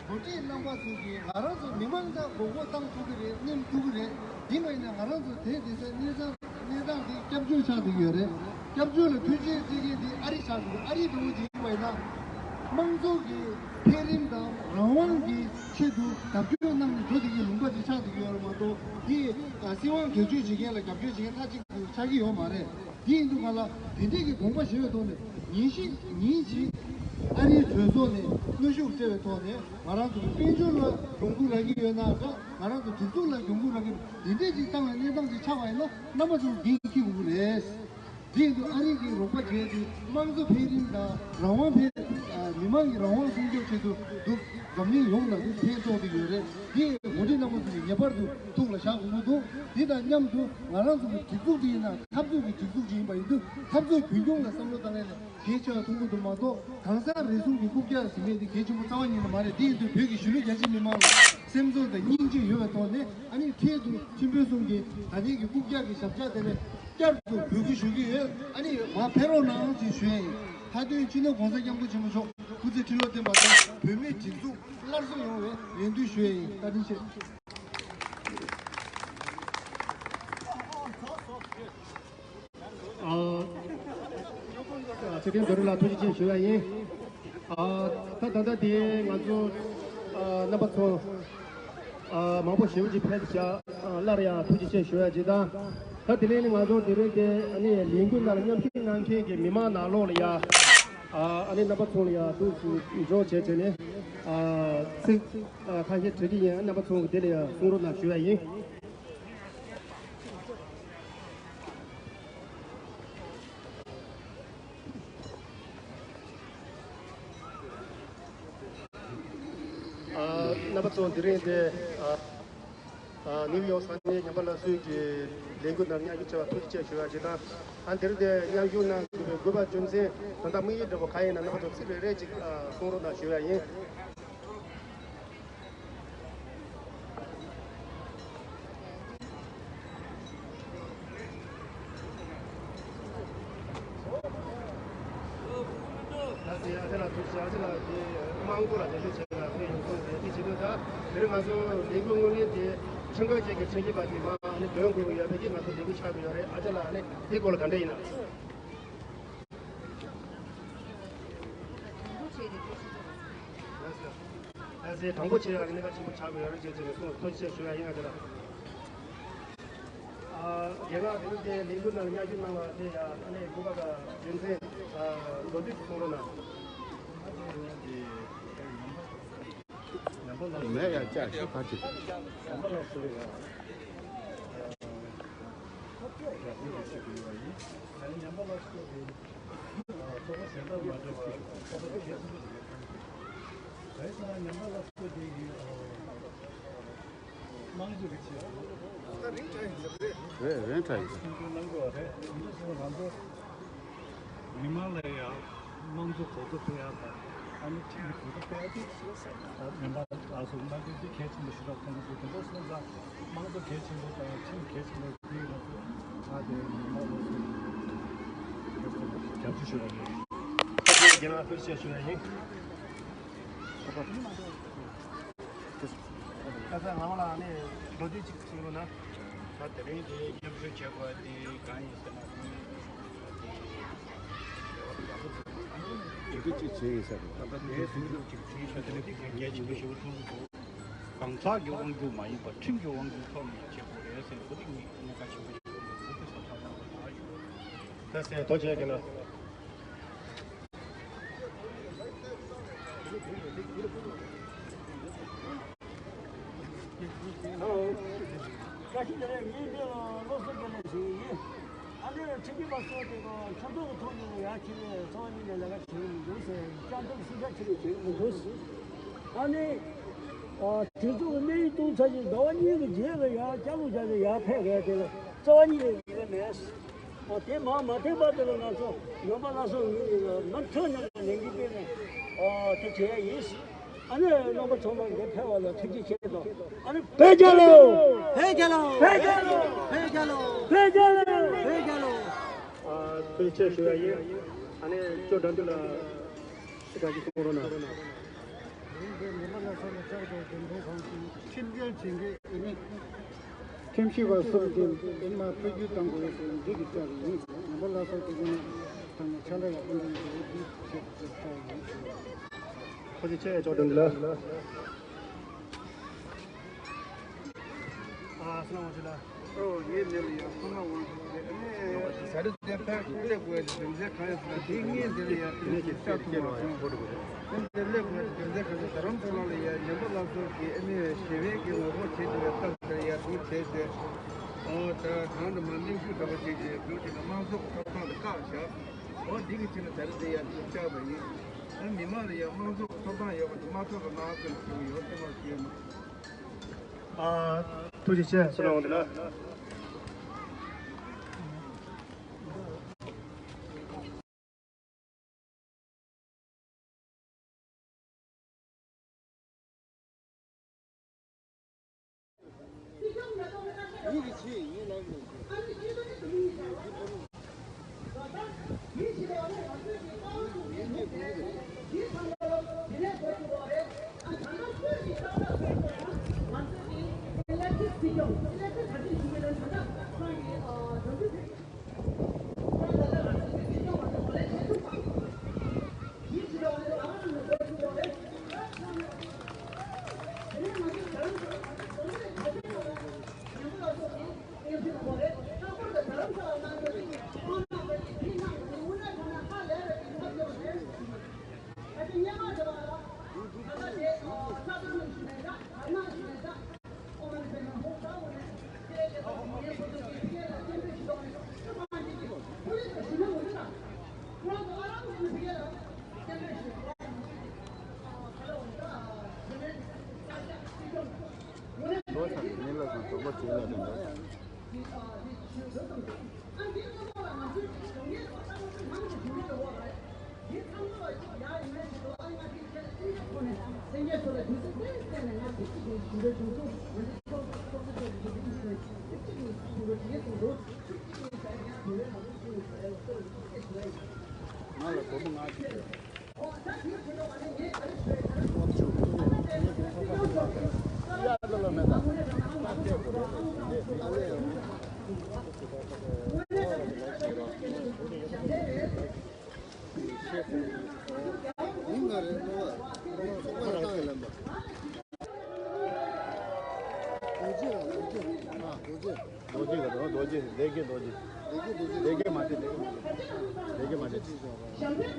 འགོ་ཁྲིད་རྣམ་པ་ཚོ་གིས་ང་རང་ཚོ་མི་མང་དང་མགོ་སྐོར་བཏང་ཐུབ་ཀྱི་རེད། མཉམ་ཐུབ་ཀྱི་རེད། འདི་མ་ཡིན་ན་ང་རང་ཚོ་དེ་དེ་སའི་གནས་སྟངས། གནས་སྟངས་འདི་སྐྱབས་བཅོལ་ཆགས་བསྡད་ཡོད་རེད། སྐྱབས་བཅོལ་ལ་ཐུགས་རྗེ་གཟིགས་མཁན་འདི་ཨ་རི་ཆགས་འདུག་ཨ་རི་འགྲོ་བ་ཅིག་ཡིན་པ་ཡིན་ན། དམངས་གཙོ་གི་འཕེལ་རིམ་དང་རང་དབང་གི་ཆེད་དུ་རྒྱབ་སྐྱོར་གནང་ནས་འགྲོ་བསྡད་མཁན་ལུང་པ་ཅིག་ཆགས་བསྡད་ཡོད་རེད་མ་གཏོགས། འདི་སྲིད་དབང་བེད་སྤྱོད་བྱེད་མཁན་ལ་རྒྱབ་སྐྱོར་བྱེད་མཁན་མཐའ་གཅིག་ཏུ་ཆགས་ཀྱི་ཡོད་མ་རེད། འདི་ཡིན་དུས་གང་ལ་དེ་འདྲས་ཀྱི་དགོངས་པ་བཞེས་པའི་ཐོག་ནས་ཉིན་ཤས་ཉིན་གཅིག་ཨ་རིའི་གྲོས་ཚོགས་ནས་གནོན་ཤུགས་སྤྲད་པའི་ཐོག་ནས། ང་རང་ཚོ་གི་དཔལ་འབྱོར་ལ་གྱོང་གུན་རག་གི་ཡོད་ན་འདྲ། ང་རང་ཚོ་སྒྲིག་འཛུགས་ལ་གྱོང་གུན་རག་གི་འདི་འདྲས་ཅིག་བཏང་བའི་གནས་སྟངས་ཅིག་ཆགས་པ་ཡིན་ན་རྣམ་པ་ཚོ་འགན་འཁྱེར་དགོས་ཀྱི་རེད། དེ་ཡིན་དུས་ཨ་རི་གི་རོགས་པ་བྱས་ཏེ་དམངས་གཙོ་འཕེལ་རིམ་དང་རང་དབང་འཕེལ། ཨ་མི་མང་གི་རང་དབང་སྲུང་སྐྱོབ་ཆེད་དུ་འདུག་འཛམ་གླིང་ཡོངས་ལ་འདི་ཕན་ཐོགས་ཀྱི་ཡོད་རེད། དེ་འགོ་ཁྲིད་རྣམ་པ་ཚོ་གིས་ངེས་པར་དུ་ཐུགས་ལ་བཞག་དགོས་ཀྱི་འདུག་འདི་དང་མཉམ་དུ་ང་རང་ཚོ་གི་སྒྲིག་འཛུགས་འདི་ཡིན་ན་འཐབ་རྩོད་ཀྱི་སྒྲིག་འཛུགས་ཅིག་ཡིན་པ་ཡིན་དུས་འཐབ་རྩོད་རྒྱུན་འཁྱོངས་ལ་བསམ་བློ་བཏང་ཡ་ལས། གལ་ཆེ་བ་མཐོང་གི་འདུག་མ་གཏོགས། གང་ཟག་རེ་ཟུང་གི་རྐུབ་བཀྱག་ཟིན་མེད་དེ་གལ་ཆེན་པོ་རྩ་བ་ཉིད་ནས་མ་རེད། དེ་ཡིན་དུས་བོད་ཀྱི་གཞིས་ལུས་རྒྱ་ཆེ་མི་མང་ལ་སེམས་ཚོར་དང་སྙིང་རྗེ་ཡོད་པའི་ཐོག་ནས། ཨ་ནི་འཕྲལ་དུ་ཁྲིམས་དཔོན་གསུམ་གྱི་ད་ཐེངས་ཀྱི་རྐུབ་བཀྱག་གི་ཞབས་བཀྱག་དེ་ལས་བསྐྱར་དུ་འབོད་སྐུལ་ཞུ་གི་ཡོད། ཨ་ནི་མར་ཕེབས་རོགས་གནང་ཞེས་ཞུ་ཡ་ཡིན། མཐའ་དོན་སྤྱི་ནོར་༸གོང་ས་༸སྐྱབས་མགོན་ཆེན་པོ་མཆོག་སྐུ་ཚེ་ཁྲི་ལོ་བརྟན་པ་དང་། བོད་མིའི་སྒྲིག་འཛུགས་སླར་གསོ་ཡོང་བའི་རེ་འདུན་ཞུ་ཡ་ཡིན། བཀའ་དྲིན་ཆེ། ཨ། ཚེ་བརྟན་རྡོ་རིང་ལགས་ཐུགས་རྗེ་ཆེ་ཞུ་ཡ་ཡིན། ཨ། ད་ད་ལྟ་དེ་ང་ཚོ་ཨ་རྣམ་པ་ཚོ་ཨ་མང་པོ་ཞེ་པོ་ཅིག་ཕེབས་བཞག་ཨ་སླར་ཡང་ཐུགས་རྗེ་ཆེ་ཞུ་ཡ་ཅིག་དང་། ད་དེ་ནས་ནི་ང་ཚོ་དེ་རིང་དེ་ཨ་ནི་ལས་འགུལ་ནང་མཉམ་ཞུགས་གནང་མཁན་གྱི་མི་མང་ནང་ལོགས་ལ་ཡ་ཨ་ཨ་ནི་རྣམ་པ་ཚོ་ལ་ཡ་ཐུགས་སུ་འཇོག་བྱས་བྱས་ནས་ཨ་ཚིག་ཨ་ཁ་ཤས་འབྲི་གི་ཡིན། རྣམ་པ་ཚོ་དེ་ལ་ཡ་གསུང་རོགས་གནང་ཞུ་ཡ་ཡིན། ཨ། རྣམ་པ་ཚོ་དེ་རིང་དེ་ཨ། ཨ། ནིའུ་ཡོག་ས་གནས་ཉམས་པ་སླར་གསོའི་གི་ལས་འགུལ་ནང་མཉམ་ཞུགས་བྱས་པ་ཐུགས་རྗེ་ཆེ་ཞུ་བ་ཅིག་དང་། ཨ། དེ་རིང་དེ་མཉམ་ཞུགས་གནང་དགོས་པའི་དགོས་པ་རྒྱུ་མཚན་དོན་དག་དམིགས་ཡུལ་འདྲ་པོ་གང་ཡིན་ན་རྣམ་པ་ཚོ་ཚིག་རེ་རེ་ཅིག་ཨ། གསུང་རོགས་གནང་ཞུ་བ་ཡིན། ད་དེ་ཨ་ཅེ་ལགས་ཐུགས་རྗེ་ཆེ། ཨ་ཅེ་ལགས་ཀྱིས་དམངས་སྒོ་ལ་རྒྱབ་སྐྱོར་བྱས་ལ་ཕེབས་ཡོང་སོང་ཟེར་དེ་བྱེད་དུས། ད་དེ་རིང་ང་ཚོ་ལས་འགུལ་དངོས་གནས་དེ་ཁྲིམས་འགལ་ཅན་གྱི་ཁྲིམས་ཞིབ་པ་དེ་མར་ ནི་འདོན་དགོས་ཀྱི་ཡོད་པས་ཀྱི་ང་ཚོ་འདི་གུ་ཆགས་ཀྱི་ཡོད་རེད། ཨ་ཅག་ལགས་ནི་འདི་སྐོར་ལ་ག་འདྲ་ཡིན་ན། ཨ་ཙི་དང་པོ་ཆེ་ཡ་གི་གནད་འགག་ཆེན་པོ་ཆགས་ཀྱི་ཡོད་རེད་ཅེས་ཅེས་ནས་གསུངས། ཐུགས་རྗེ་ཆེ་ཞུ་ཡ་ཡིན། ཨ་ཅག་ལགས། ཨ་རྒན་ལགས་དེ་རིང་དེ་ལས་འགུལ་ནང་ལ་བསྙལ་བརྒྱུད་གནང་བ་དེ་ཡ་ཨ་ནི་སྐུ་པར་དང་རྒྱུ་མཚན་ཨ་མདོར་བསྡུས་ཤིག་གསུང་རོགས་གནང་། མེད་ཡ་ཅག་ཤོག་ཁ་ཅིག་དམངས་གཙོ་གི་ཆེད་དུ་རེད། རེད་རེད་ཁྲ་ཡིན། སྲུང་སྐྱོབ་གནང་དགོས་པ་རེད། ང་ཚོ་སོང་ང་ཚོ་མི་མང་ལ་ཡང་དམངས་གཙོ་གོ་རྟོགས་སྤེལ་ཡག་དང་ཨ་ནི་ཁྲིམས་ཀྱི་གོ་རྟོགས་སྤེལ་ཡག་དེ་ད་མི་མང་ལ་སོགས་གནང་རྒྱུ་དེ་གལ་ཆེན་པོ་ཞེ་དྲག་མཐོང་གི་འདུག་དེ་འདྲ་སོང་ཙང་དམངས་གཙོ་གལ་ཆེན་པོ་དང་ཁྲིམས་གལ་ཆེན་པོ་དེ་ང་ཚོ་ང་དེ་མི་མང་ལ་སོགས་རྒྱབ་སྐྱོར་ཞུ་བ་ཡིན། རྒྱ་ནག་ཕུལ་ཆེ་ཞུ་བ་ཡིན། ཁ་སང་ངག་དབང་ལགས་ནས་མདོར་བསྡུས་ཅིག་གསུང་རོགས་གནང་། ད་དེ་རིང་དེ་མཉམ་ཞུགས་བྱས་པ་དེ་གང་ཡིན་ཟེར་ན། ཡི་གེ་གཅིག་བྱས་ཡིན་ས་རེད། ད་ལྟ་དེའི་སེམས་ཤུགས་ཅིག་བྱས་ཤག་དེ་ནི་དེ་གལ་ཆེན་པོ་ཞིག་མཐོང་གི་འདུག་གང་ཟག་གི་དབང་སྒྱུར་མ་ཡིན་པར་ཁྲིམས་ཀྱི་དབང་སྒྱུར་ཐོག་ནས་བྱེད་དགོས་རེད་ཟེར་ནས་འོ་དེ་ངས་གནད་འགག་ཆེན་པོ་ཞིག་མཐོང་གི་འདུག་དེ་སོགས་ཐག་གཅོད་གནང་རོགས་གནང་ཞུ། ད་སེ་ཐོ་ཆེ་གི་ན། བཀྲ་ཤིས་བདེ་ལེགས། ངའི་མིང་ལ་བློ་བཟང་དགེ་ལེགས་ཟེར་གྱི་ཡིན། ཨ་ནི་ཁྲིམས་ཞིབ་པ་ཚོ་དེ་ག་ཆབ་སྲིད་ཀྱི་ཐོག་ནས་ཡར་ཁྱེད་ནས་རྩ་བ་ཉིད་ནས་ལས་ཀ་བྱེད་ཀྱི་མི་འདུག་ཟེར། བཅར་འདྲི་སུ་ཆ་ཁྱེད་ནས་བྱེད་ཀྱི་མི་འདུག་ཨ་ནི་དུས་ཚོད་ཀྱི་གནས་ཡུལ་ཐུག་ཚར་ཞིང་ཟླ་བ་གཉིས་ཀྱི་རྗེས་ལ་ཡར་བསྐྱར་ལོག་བྱས་ནས་ཡར་ཕེབས་མཁན་དེ་ལ་རྩ་བ་ཉིད་ནས་ཡིད་ལ་མེད། ཨོ་དེ་མ་མ་ཐེག་པ་དེ་ལ་ང་ཚོ་ཡོང་པ་ལ་སོགས་ཡོད་ཡོད་ལ་མ་ཐོན་ནས་ལས་འགུལ་སྤེལ་ནས་ཨོ་དེ་བྱས་ཡིན། ཨ་ནི་རྣམ་པ་ཚང་མ་འདིར་ཕེབས་པ་ལ་ཐུགས་རྗེ་ཆེ་དང་། ཨ་ནི་བོད་རྒྱལ་ལོ། བོད་རྒྱལ་ལོ། བོད་རྒྱལ་ལོ། བོད་རྒྱལ་ལོ། བོད་རྒྱལ་ལོ། བོད་རྒྱལ་ལོ། ཨ་ཐུགས་རྗེ་ཆེ་ཞུ་ཡ་ཡིན། ཨ་ནི་ཅོ་དགྲ་འདུལ་ལགས་ཁྲི་ཁྲི་ཅིག་གསུང་རོགས་གནང་། ཁྲིམས་འགལ་བྱེད་མཁན་ཨ་ནི། ཁྲིམས་ཞིབ་པ་གསུམ་གྱིས་ཨེ་མ་བཀོད་རྒྱུ་གཏང་དགོས་ཟེར་འདི་གི་བཅར་ཡིན། ཡོང་པ་ལ་སོགས་ཀྱི་ངོས་ནས་ཕ་ནས་ཕྱག་ལས་ཡག་པོ་འདུག་ཟེར་འདི་བྱེད་དགོས་བཅར་ཡིན། ཁོ་ཚོ་ཆེ་ཅོག་དོན་འདི་ལ། ཨ་སུ་ལ་ཝང་ཆི་ལ། ཨོ་ངའི་མིང་ལ་ཡང་སུ་ལ་ཝང་ཆི་ཟེར། ཨ་ནི་ཟ་རི་དེ་ཕར་སླེབས་དགོས་ཀྱི་རྒྱུ་མཚན་གང་ཡིན་ཟེར་ན་དེ་སྔོན་དེ་ལ་ཡང་དེ་ནས་ཅིག་བཤད་ཐུབ་མ་སོང་། དེ་སླེབས་དགོས་ཀྱི་རྒྱུ་མཚན་གང་ཡིན་ཟེར་ན་རྡ་རམ་ས་ལ་ལ་ཡང་ཉམས་པ་སླར་གསོ་གི་ཨ་ནི་ཞི་བའི་གི་ངོ་རྒོལ་བྱེད་ཀྱི་ཡོད་སྟབས་དེར་ཡར་འདུག་བྱས་ཏེ། ཨོ་ད་གང་དུ་མ་གནོན་ཤུགས་དྲག་པོ་བྱས་ཏེ་འདུག་བྱས་ཏེ་དམངས་གཙོ་གི་ཐོབ་ཐང་དེ་བཀག་བཞག་ཨོ་འདི་གི་ཕྱིར་ན་ད་རེས་དེ་ཡར་འདུག་བཅར་བ་ཡིན། ཨ་མི་མང་ལ་ཡང་དམངས་གཙོ་གི་ཐོབ་ཐང་ཡོད་པ་དེ་མ་ཐོབ་པ་གནང་ཟེར་ནས་ཞུ་གི་ཡོད། དེ་མ་ཟེར་ཡོད་མ། ཨ་ཐུགས་རྗེ་ཆེ་སུ་ལ་འོང་དེ་ལ། ལོ་ཚང་གི་མི་ལ་ཚང་གྲོགས་པོ་བྱེད་ལ་དེ་འདྲ། རྡོ་རྗེ་ག་རེ། རྡོ་རྗེ། ལས་ཀྱི་རྡོ་རྗེ། ལས་ཀྱི་རྡོ་རྗེ། ལས་ཀྱི་མ་དེ། ལས་ཀྱི་མ་དེ། ལས་ཀྱི་མ་དེ། ཨ། ཨ།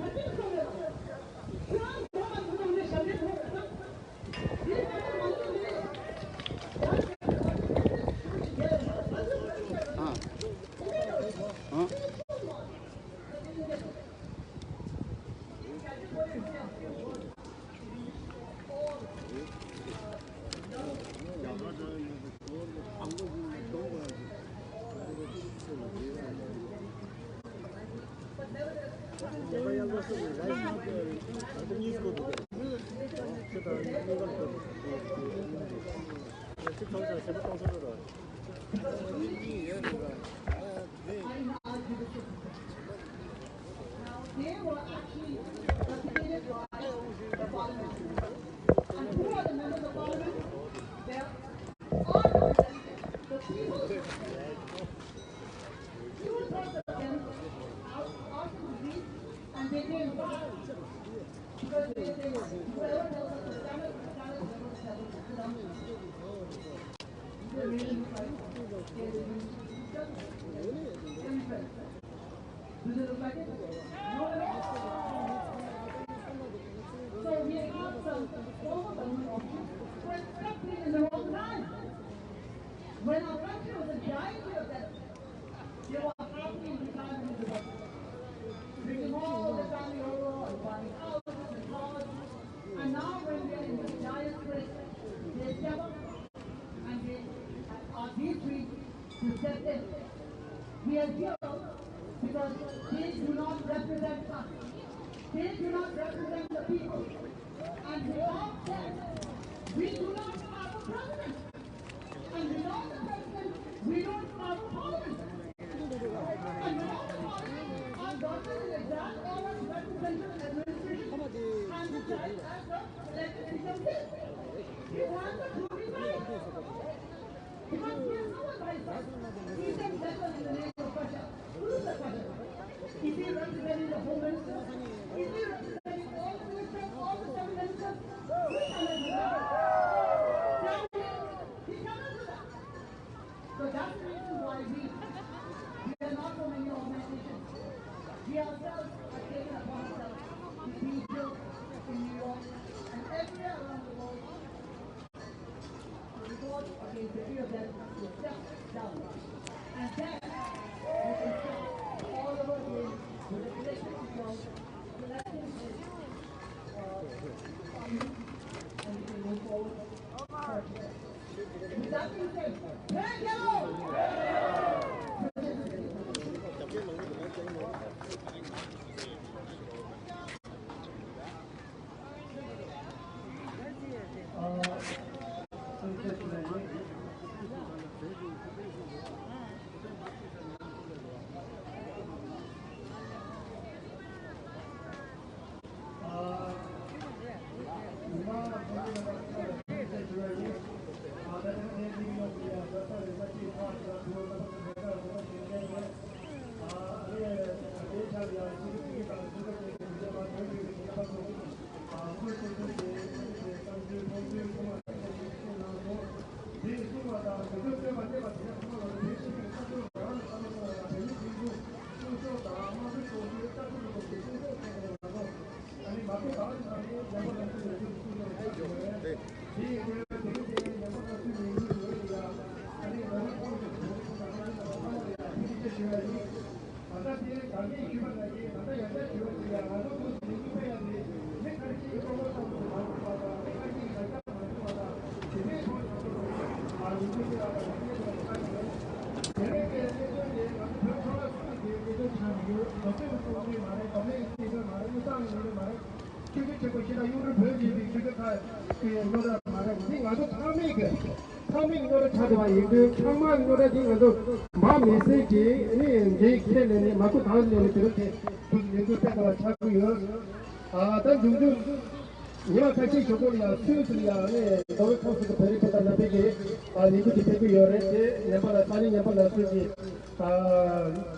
They were actually replicated by the parliament. And who are the members of parliament? They are all the people. Two-thirds of them are, are to be, and they came back because they say, "Whoever tells us the standard, the standard level is never good enough." They really look like they are doing it. Does it look like it? No, no. So we have some former government officials who are acting in the wrong time. When our country was in dire need of that, they were acting in the time of the bringing all the family over and buying houses and cars. And now when we are in the dire straits, they step up and they are deeply disgusted. We are here because they do not represent us. They do not represent the people. And without them, we do not have a president. And without the president, we don't have a parliament. And without the parliament, our government in exile or our representative administration can decide as the elected system is. You have the voting right. Because he has no advisor. He said, "Better in the name of Russia." Who is the Russia? Is he representing the home minister? Is he representing all the ministers, all the seven ministers? We cannot do that. He cannot do that. So that's the reason why we, we are not from any organization. We ourselves have taken upon ourselves to be here in New York and everywhere around the world. The report against the three of them was just down. And then we can start all over again with a collective result, collective, uh, and we can move forward. With that being said, thank you. ཆོས་རྒྱལ་ཆེན་པོ་ཤེས་རབ་གཡུང་དྲུང་བོན་གྱི་ཆོས་རྒྱལ་ཁག་གི་རྙོག་དྲ་མ་རེད། འདི་ང་ཚོ་ཚང་མས་ཀྱི་ཚང་མའི་རྙོག་དྲ་ཆགས་བསྡད་པ་ཡིན་དུས་ཚང་མའི་རྙོག་དྲ་འདི་ང་ཚོ་མར་མེ་སྲེག་གིས་ནི་འགན་འཁྱེར་ནས་ནི་མར་ཁུ་དང་ནས་ནི་དེ་རིང་དེ་ཁུ་ལས་འགུལ་སྤེལ་དགོས་པ་ཆགས་ཀྱི་ཡོད། ཨ་ད་འབྱུང་འགྱུར་ཉི་མ་ཁ་ཤས་ཞོགས་པ་ལ་ཡང་སུད་སི་ལ་ཡང་ནི་མདོ་དབུས་ཁམས་གསུམ་གྱི་བོད་རིགས་སྤུན་ཟླ་རྣམ་པས་ཀྱི་ཨ་ལས་འགུལ་དེ་སྤེལ་གྱི་ཡོད་རེད། དེ་ཉན་པ་ལ་ས་གནས་ཉན་པ་ལ་སུད་སི་ཨ་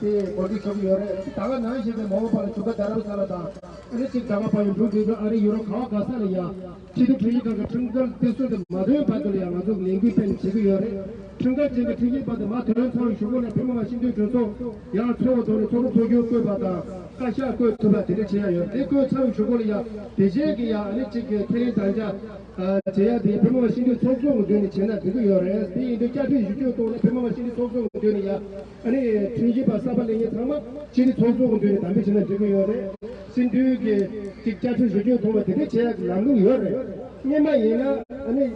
དེ་གོ་སྒྲིག་ཞུ་གི་ཡོད་རེད། ད་ག་ནང་བཞིན་དུ་མ་འོངས་པ་ལ་བཞུགས་སྒར་རྡ་རམ་ས་ལ་དང་ཨ་རི་གཅིག་རྒྱ་གར་བར་ཡང་འགྲོ་དུས་ཨ་རི་ཡུ་རོབ་ག་བ་ག་ས་ལ་ཡང་ཆེས་མཐོའི་ཁྲིམས་ཞིབ་ཁང་གི་ཁྲིམས་འགལ་སྡེ་ཚན་དུ་མ་ཐོན་བར་དུ་ལ་ཡང་ང་ཚོ་ལས་འགུལ་སྤེལ་བྱེད་ཀྱི་ཡོད་རེད། ཁྲིམས་འགལ་ཅན་གྱི་ཁྲིམས་ཞིབ་པ་དེ་མར་ཐོན་ཚར་བའི་གཞུག་གུ་ལ་བོད་མི་མང་སྤྱི་འཐུས་གྲོས་ཚོགས་ཡར་འཚོགས་པའི་ཐོག་ནས་ཚོགས་འདུ་འཚོགས་རྒྱུ་བསྐོས་པ་དང་བཀའ་ཤག་བསྐོས་ཐུབ་པ་དེ་འདྲ་བྱེད་ཡ་ཡོད། དེ་བསྐོས་ཚར་བའི་གཞུག་གུ་ལ་ཡ་དེ་རྗེས་ཀྱི་ཡ་ཨ་ནི་གཅིག་གི་ཁས་ལེན་དམ་བཅའ་བྱེད་ཡ་དེ་བོད་མི་མང་སྤྱི་འཐུས་ཚོགས་གཙོ་གི་མདུན་ནས་བྱས་ན་འགྲིག་གི་ཡོད་རེད། དེ་ཡིན་དུས་བཅའ་ཁྲིམས་བཞི་བཅུ་ཐོག་ནས་བོད་མི་མང་སྤྱི་འཐུས་ཚོགས་གཙོ་གི་མདུན་ནས་ཡ་ཨ་ནི་ཁྲིམས་ཞིབ་པ་གསར་པ་སླེབས་མཁན་ཚང་མ་སྤྱི་འཐུས་ཚོགས་གཙོ་གི་མདུན་ནས་དམ་འབུལ་བྱས་ན་འགྲིག་གི་ཡོད་རེད། སྤྱི་འཐུས་ཀྱི་གཅིག་བཅའ་ཁྲིམས་བཞི་བཅུ་ཐོག་ནས་དེ་འདྲ་བྱེད་ཡ་ལམ་ལུགས་ཡོད་རེད། སྔོན་མ་ཡིན་ན་ཨ་ནི།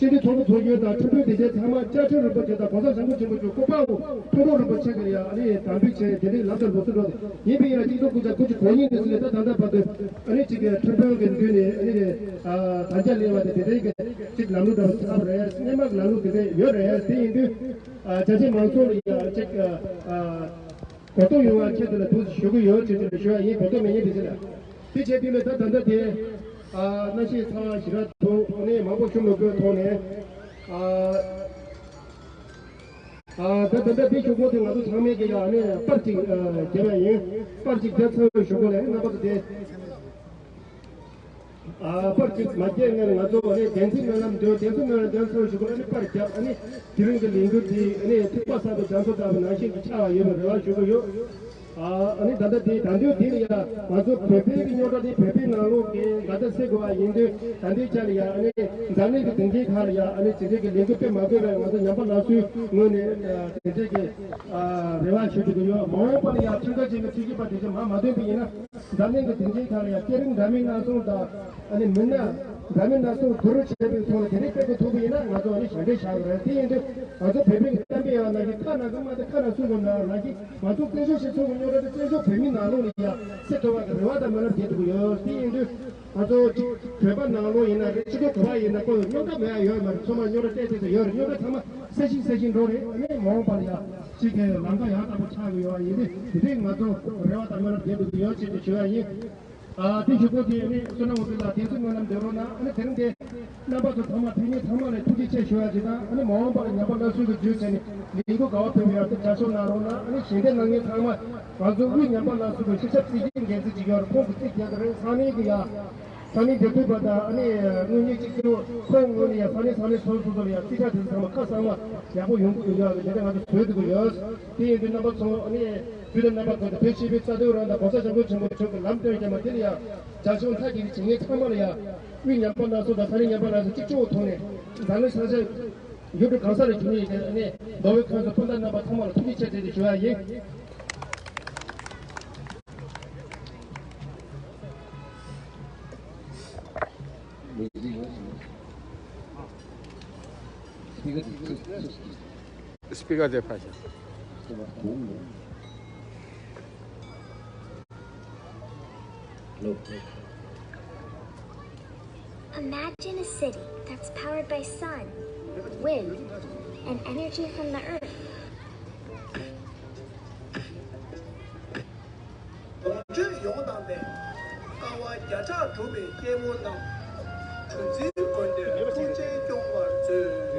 སྤྱི་འཐུས་ཚོགས་གཙོ་ཚོགས་རྒྱུ་དང་ཁྲིམས་དཔོན་དེ་ཚོ་ཚང་མ་བཅའ་ཁྲིམས་རིན་པོ་ཆེ་དང་༸གོང་ས་༸སྐྱབས་མགོན་ཆེན་པོ་མཆོག་སྐུ་པར་འོག་ཕུན་ཚོགས་རིན་པོ་ཆེ་གིས་ཡང་ཨ་ནི་དམ་འབུལ་བྱས་དེ་འདྲའི་ལམ་དང་ལུགས་སྲོལ་འགྲོ་དེ་ཡིན་པས་ཡང་གཅིག་སྟོང་དགུ་བརྒྱ་དགུ་བཅུ་གོ་གཉིས་ནས་བཟུང་ནས་ད་ད་ལྟ་བར་དུ་ཨ་ནི་གཅིག་གི་ཁྲིམས་དཔོན་གྱི་མདུན་ནས་ཨ་ནི་དམ་བཅའ་ལེན་པ་དེ་དེ་འདྲའི་གི་གཅིག་ལམ་ལུགས་འདྲ་བ་ཆགས་པ་རེད། སྔོན་མ་གི་ལམ་ལུགས་དེ་འདྲ་ཡོད་རེད། དེ་ཡིན་དུས་བྱ་བྱེད་མང་ཚོགས་ལ་ཡང་གཅིག་གོ་རྟོགས་ཡོང་བ་ཆེད་དུ་ལ་འདུག་ཞུ་གི་ཡོད་ཅེས་ཞུ་བ་ཡིན། གོ་རྟོགས་མེད་མཁན་དེ་ཚོ་ལ། དེ་བྱས་དུས་ལ་ད་ད་ལྟ་དེ་གནམ་གཤིས་ཚ་བ་ཞེ་དྲག་འདུག་ཨ་ནི་མང་པོ་ཤོར་མི་དགོས་ཐོག་ནས་ད་ད་ལྟ་དེ་ཞུ་སྒོ་དེ་ང་ཚོ་ཚང་མས་ཀྱི་ཡ་ཨ་ནི་པར་གཅིག་བརྒྱབ་ཡ་ཡིན། པར་གཅིག་བརྒྱབ་ཚར་བའི་ཞུ་སྒོ་ལ་རྣམ་པ་ཚོ་དེ། ཨ་པར་གཅིག་མ་བརྒྱབ་སྔོན་ང་ཚོ་ཨ་ནི་བདེན་ཚིག་སྨོན་ལམ་འདོན། བདེན་ཚིག་སྨོན་ལམ་འདོན་ཚར་ཞུ་གི་ཨ་ནི་པར་བརྒྱབ། ཨ་ནི་དེ་རིང་གི་ལས་འགུལ་དེ་ཨ་ནི་ཐེག་པ་གསར་པའི་རྒྱ་མཚོ་ལྟ་བུ་ནང་བཞིན་དུ་ཆགས་པ་ཡོད་པའི་རེ་བ་ཞུ་གི་ཡོད། ཨ་ནི་ད་ལྟ་དེ་ད་དུང་དེ་ལ་ཡ་ང་ཚོ་བོད་པའི་གི་རྙོག་དྲ་དེ་བོད་པའི་ནང་ལོགས་ཀྱི་འགལ་ཟླ་སེལ་དགོས་པ་ཡིན་དུས་ད་ལྟའི་ཆ་ལ་ཡ་ཨ་ནི་འཛམ་གླིང་གི་སྡིངས་ཆའི་ཁག་ལ་ཡ་ཨ་ནི་ཇི་འདྲའི་གི་ལས་འགུལ་སྤེལ་མ་དགོས་པར་ང་ཚོ་ཉམས་པ་སླར་གསོའི་ངོས་ནས་དེ་འདྲའི་གི་རེ་བ་ཞུ་གི་ཡོད། མ་འོངས་པ་ལ་ཡ་ཁྲིམས་འགལ་ཅན་གྱི་ཁྲིམས་ཞིབ་པ་དེ་ཚོ་མར་མ་ཐོན་པ་ཡིན་ན། འཛམ་གླིང་གི་སྡིངས་ཆའི་ཁག་ལ་ཡང་སྐས་རིམ་འདྲ་མིན་སྣ་ཚོགས་དང་ཨ་ནི་མི་སྣ་འདྲ་མིན་སྣ་ཚོགས་བསྡུ་རུབ་བྱས་པའི་ཐོག་ལ་དེ་རིང་སྤེལ་དགོས་ཐུག་པ་ཡིན་ན་ང་ཚོ་ཨ་ནི་ཞབས་འདྲེན་བྱ་དགོས་རེད། དེ་ཡིན་དུས་ང་ཚོ་བོད་པའི་གཏམ་དཔེ་ཡང་ནང་བཞིན་ཁ་ནང་གི་རྨ་དང་ཁ་ནང་སུན་སུམ་ནང་ནང་བཞིན་ང་ཚོ་བཙན་བྱོལ་སྤྱི་ཚོགས་ཀྱི་རྙོག་དྲ་དེ་བཙན་བྱོལ་བོད་མིའི་ནང་ལོགས་ལ་ཡང་སེལ་ཐུབ་པ་གི་རེ་བ་དང་སྨོན་ལམ་རྒྱག་ཐུབ་ཀྱི་ཡོད། དེ་ཡིན་དུས་ང་ཚོ་གཅིག་བོད་པ་ནང་ལོགས་ཡིན་ན་རེད། སྤྱི་ཚོགས་ག་པར་ཡིན་ན་ཁོ་རྙོག་དྲ་མེད་ཡ་ཡོད་མ་རེད། ཚང་མ་རྙོག་དྲ་བལྟས་བལྟས་ཚོ་ཡོད་རེད། རྙོག་དྲ་ཚང་མ་སེལ་བཞིན་སེལ་བཞིན་འགྲོ་རེད། ཨ་ནི་མ་འོངས་པ་ལ་ཡང་གཅིག་གི་ལམ་ཁ་ཡང་དག་པོ་ཆགས་ཀྱི་ཡོད་པ་ཡིན་ཏེ་དེ་རིང་ང་ཚོ་རེ་བ་དང་སྨོན་ལམ་རྒྱག་དགོས་ཀྱི་ཡོད་ཅེས་ཏེ་ཞུ་ཡ་ཡིན། ཨ་དེ་ཞུ་སྒོ་དེ་ནི་བསོད་ནམས་འོད་ཟེར་ལགས་བདེན་ཚིག་སྨོན་ལམ་འདེབས་རོགས་གནང་། ཨ་ནི་དེ་རིང་འདི་རྣམ་པ་ཚོ་ཚང་མ་ཕེབས་མཁན་ཚང་མ་ལ་ཐུགས་རྗེ་ཆེ་ཞུ་ཡ་ཅིག་དང་། ཨ་ནི་མ་འོངས་པ་ལ་ཉམས་པ་སླར་གསོའི་གི་བརྒྱུད་བྱས་ནས་ལས་འགུལ་ག་པར་ཕེབས་ཡ་དེ་རྒྱབ་སྐྱོར་གནང་རོགས་གནང་། ཨ་ནི་ཞལ་འདེབས་གནང་མཁན་ཚང་མ་ང་ཚོ་དབུས་ཉམས་པ་སླར་གསོའི་གི་སྤྱི་ཁྱབ་སྲིད་སྤྱི་འགན་འཛིན་ཅིག་ཡོད་རེད། ཁོང་གི་རྩིས་རྒྱག་གི་རེད། ས་གནས་གི་ཡ་ས་གནས་འདེབས་འཛུགས་པ་དང་ཨ་ནི་དངུལ་གཉེར་གཅིག་གྱུར་ཁོང་ངོས་ནས་ཡང་ས་གནས་ས་གནས་སོ་སོ་སོ་ལ་ཡང་རྩིས་ཁྲ་དེ་ཚང་མ་ཁ་གསང་བ་ཡག་པོ་ཡོང་གི་ཡོད་རེད། དེ་འདྲ་ང་ཚོ་བཟོས་འདུག་གི་ཡོད། དེ་ཡིན་དུས་རྣམ་པ་ཚོ་ཨ་ནི་དུས་དང་རྣམ་པ་ཀུན་ཏུ་བོད་སྤྱི་པའི་རྩ་དོན་རང་དང་༸གོང་ས་༸སྐྱབས་མགོན་ཆེན་པོ་མཆོག་གི་ལམ་སྟོན་བྱས་མ་དེ་ལ་ཡང་རྒྱབ་སྐྱོར་མཐའ་གཅིག་ཏུ་བྱེད་མཁན་ཚང་མ་ལ་ཡང་དབུས་ཉམས་པ་སླར་གསོ་དང་ས་གནས་ཉམས་པ་སླར་གསོ་གཅིག་ལྕོགས་ཐོག་ནས་འཛམ་གླིང་ས་ཆ་ཡུལ་གྲུ་གང་ས་ལ་བྱུང་ཡོད་མཁན་ཨ་ནི་མདོ་དབུས་ཁམས་གསུམ་སྤུན་ཟླ་རྣམ་པ་ཚང་མ་ལ་ཐུགས་རྗེ་ཆེ་ཟེར་ཏེ་ཞུ་ཡ་ཡིན། སྤི་ཀར་དེ་ཕར་བཞག Imagine a city that's powered by sun, wind, and energy from the earth. ལོངས་སྤྱོད་ཡོངས་དག་པའི། དཀའ་བ་བརྒྱ་ཕྲག་སྒྲུབ་པའི་སྐྱེས་བུ་རྣམས། གྲུ་འཛིན་དགོན་སྡེར་ཐུགས་རྗེས་སྐྱོང་བར་མཛོད།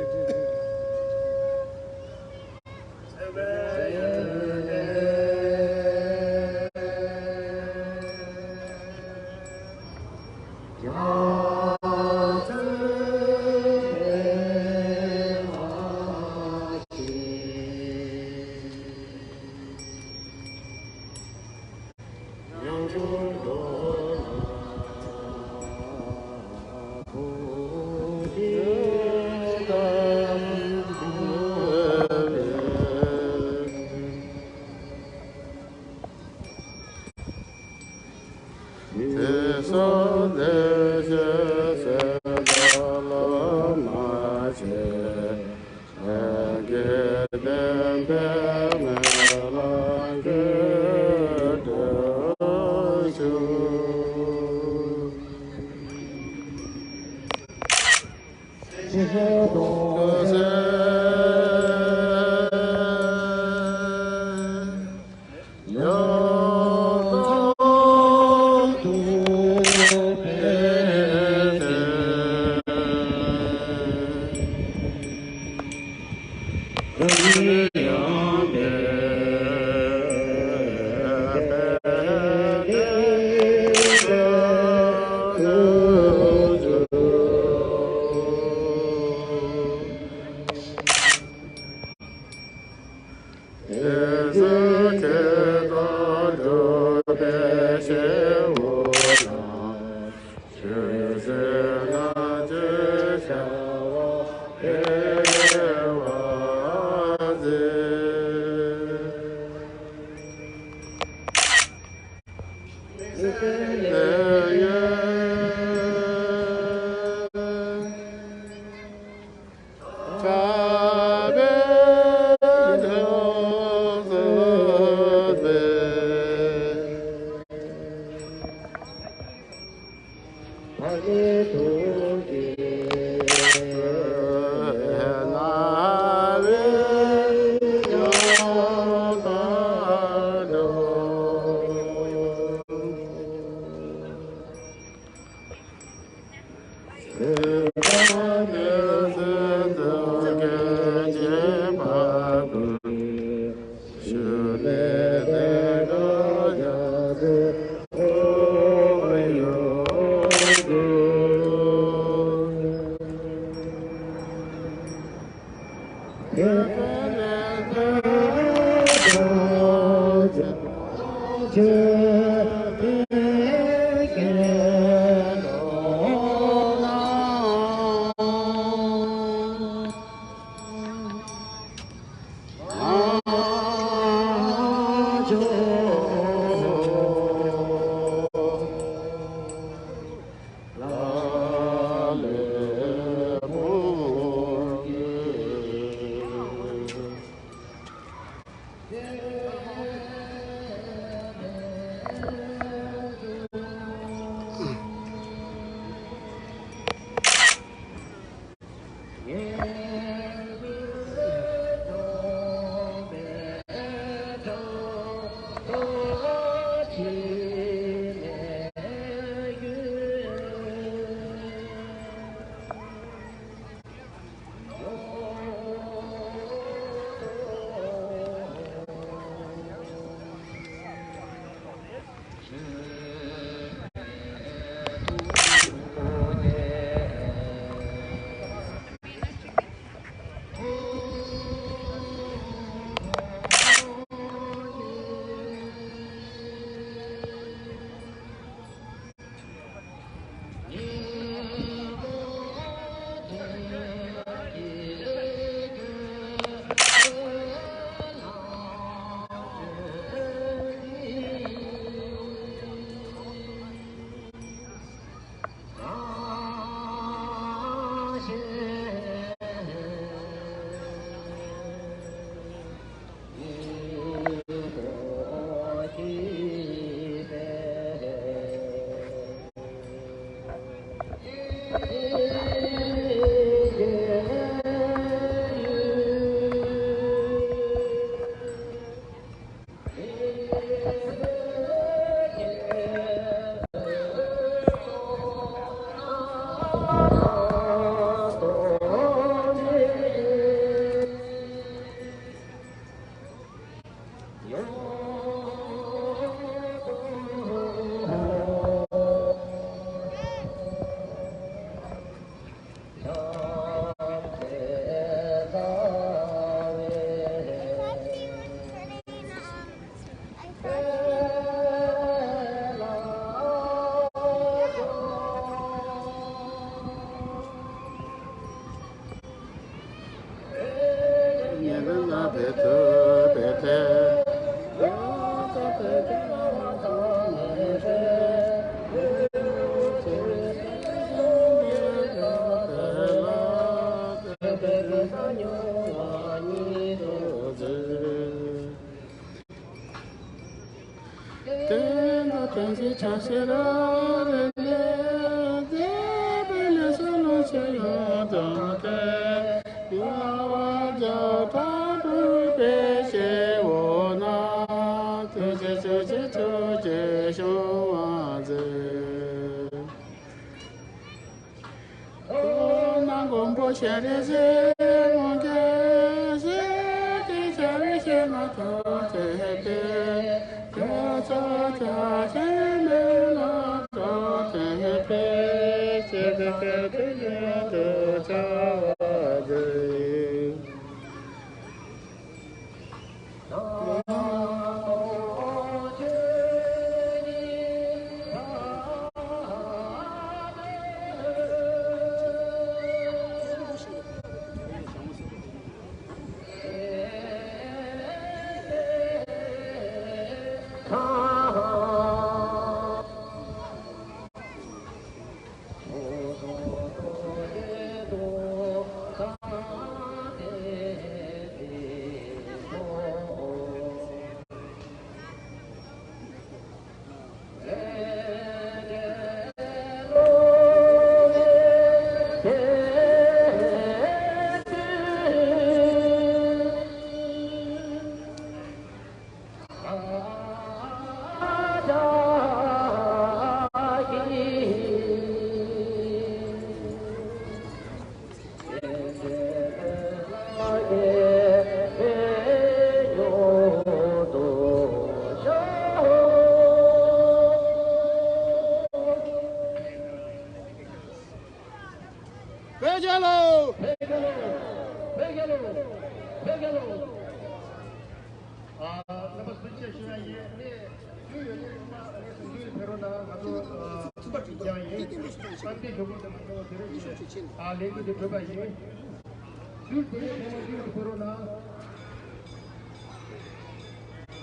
བོད་རྒྱལ་ལོ། བོད་རྒྱལ་ལོ། བོད་རྒྱལ་ལོ། བོད་རྒྱལ་ལོ། ཨ། རྣམ་པ་ཚོ་ཐུགས་རྗེ་ཆེ་ཞུ་ཡ་ཡིན། ཨ་ནི་རྒྱུས་ཡོད་མཁན་ཚང་མ་ཨ་ནི་གཟིམ་འཇུག་ཕེབས་རོགས་གནང་། ང་ཚོ་ཨ་ཡང་ཡིན། གཏམ་དཔེ་ཞུ་སྟངས་དེ་འདྲ་ཡིན། ཨ་ལས་འགུལ་དེ་གྲུབ་པ་ཡིན། རྒྱུས་ཡོད་མཁན་ཚང་མ་རྒྱུས་ཡོད་ཕེབས་རོགས་གནང་།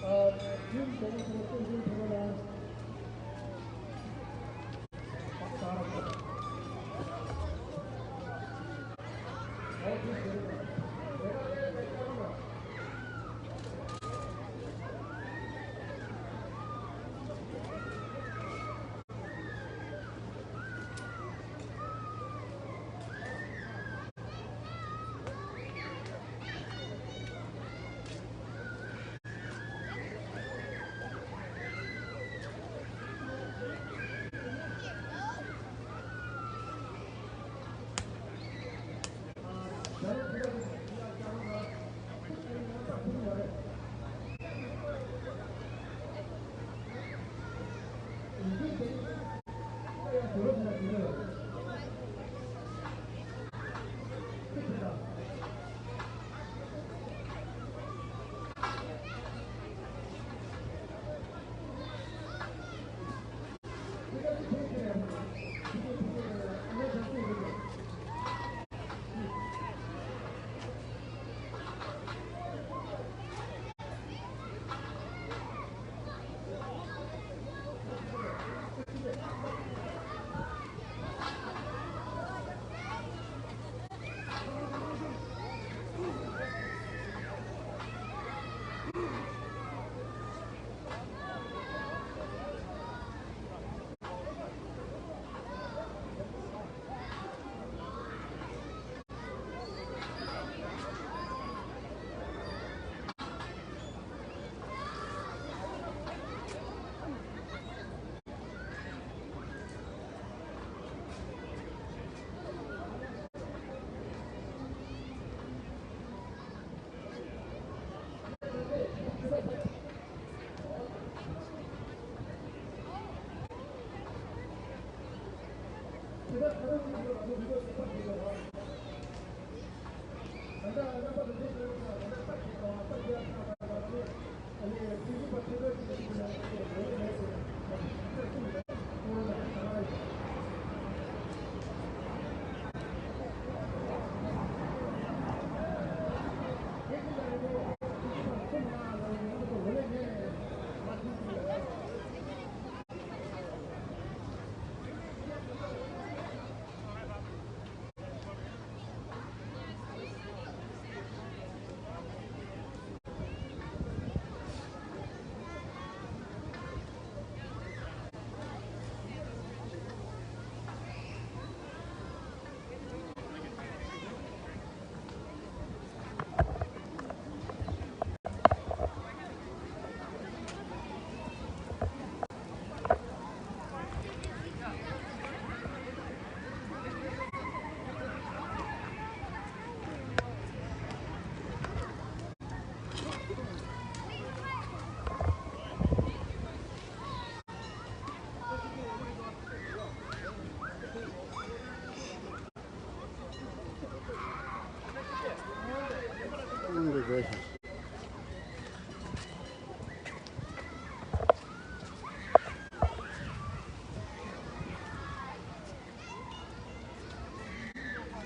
ཨ། རྒྱུས་ཡོད་མཁན་ཚང་མ་རྒྱུས་ཡོད་ཕེབས་རོགས་གནང་།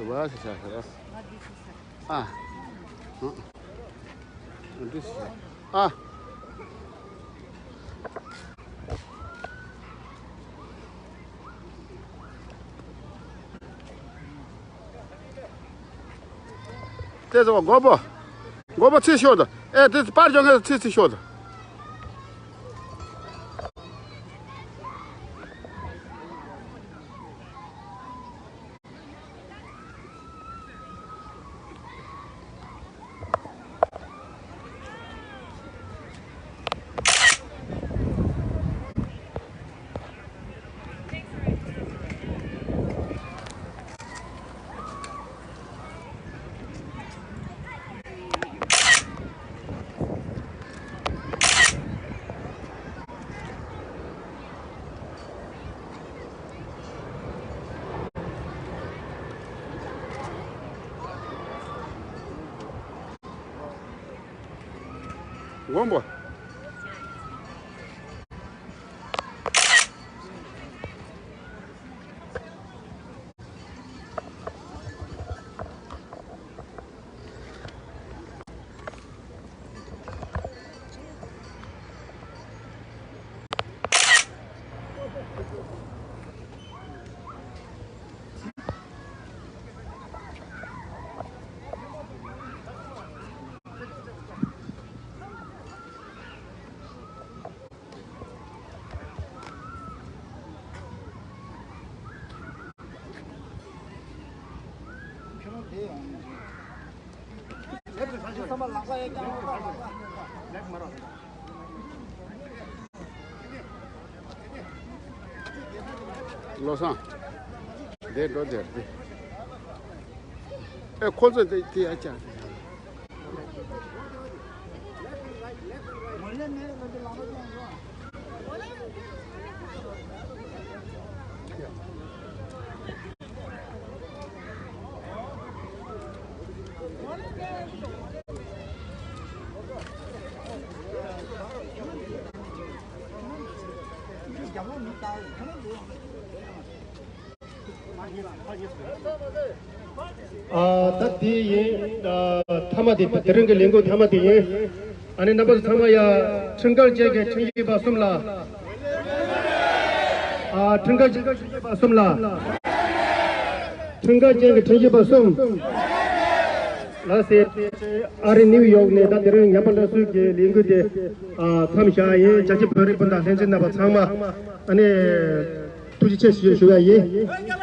བ་ཞིག་བྱ་ཤག་ཨ། ཨ། འདི་ཞིག་ཨ། དེ་ཚོ་མགོ་པོ། མགོ་པོ་ཚིག་ཤོག་དང་། ཨེ་དེ་པར་ཅོ་ངེ་ཚིག་ཚིག་ཤོག་དང་། མགོན་པོ། བློ་བཟང་། དེ་འགྲོ་དེར་དེ། ཨེ་ཁོ་ཚོ་དེ་དེ་ཡ་ཅག་ཨ། ད་དེ་ཡིན། ཨ། མཐའ་མ་དེ་དེ་རིང་གི་ལས་འགུལ་མཐའ་མ་དེ་ཡིན། ཨ་ནི་རྣམ་པ་ཚོ་ཚང་མ་ཡ། ཁྲིམས་འགལ་ཅན་གྱི་ཁྲིམས་ཞིབ་པ་གསུམ་ལ། ཨ། ཁྲིམས་འགལ་ཅན་གྱི་ཁྲིམས་ཞིབ་པ་གསུམ་ལ། ཁྲིམས་འགལ་ཅན་གྱི་ཁྲིམས་ཞིབ་པ་གསུམ་ལ་ཟེར། ཨ་རི་ནིའུ་ཡོག་ནས་ད་དེ་རིང་ཉམས་པ་སླར་གསོའི་གི་ལས་འགུལ་དེ། ཨ། མཚམས་བཞག་ཡིན། རྒྱ་ཆེ་བོད་རིགས་སྤུན་ཟླ་ལྷན་རྒྱས་རྣམ་པ་ཚང་མ། ཨ་ནི། ཐུགས་རྗེ་ཆེ་ཞུ་ཞུ་ཡ་ཡིན།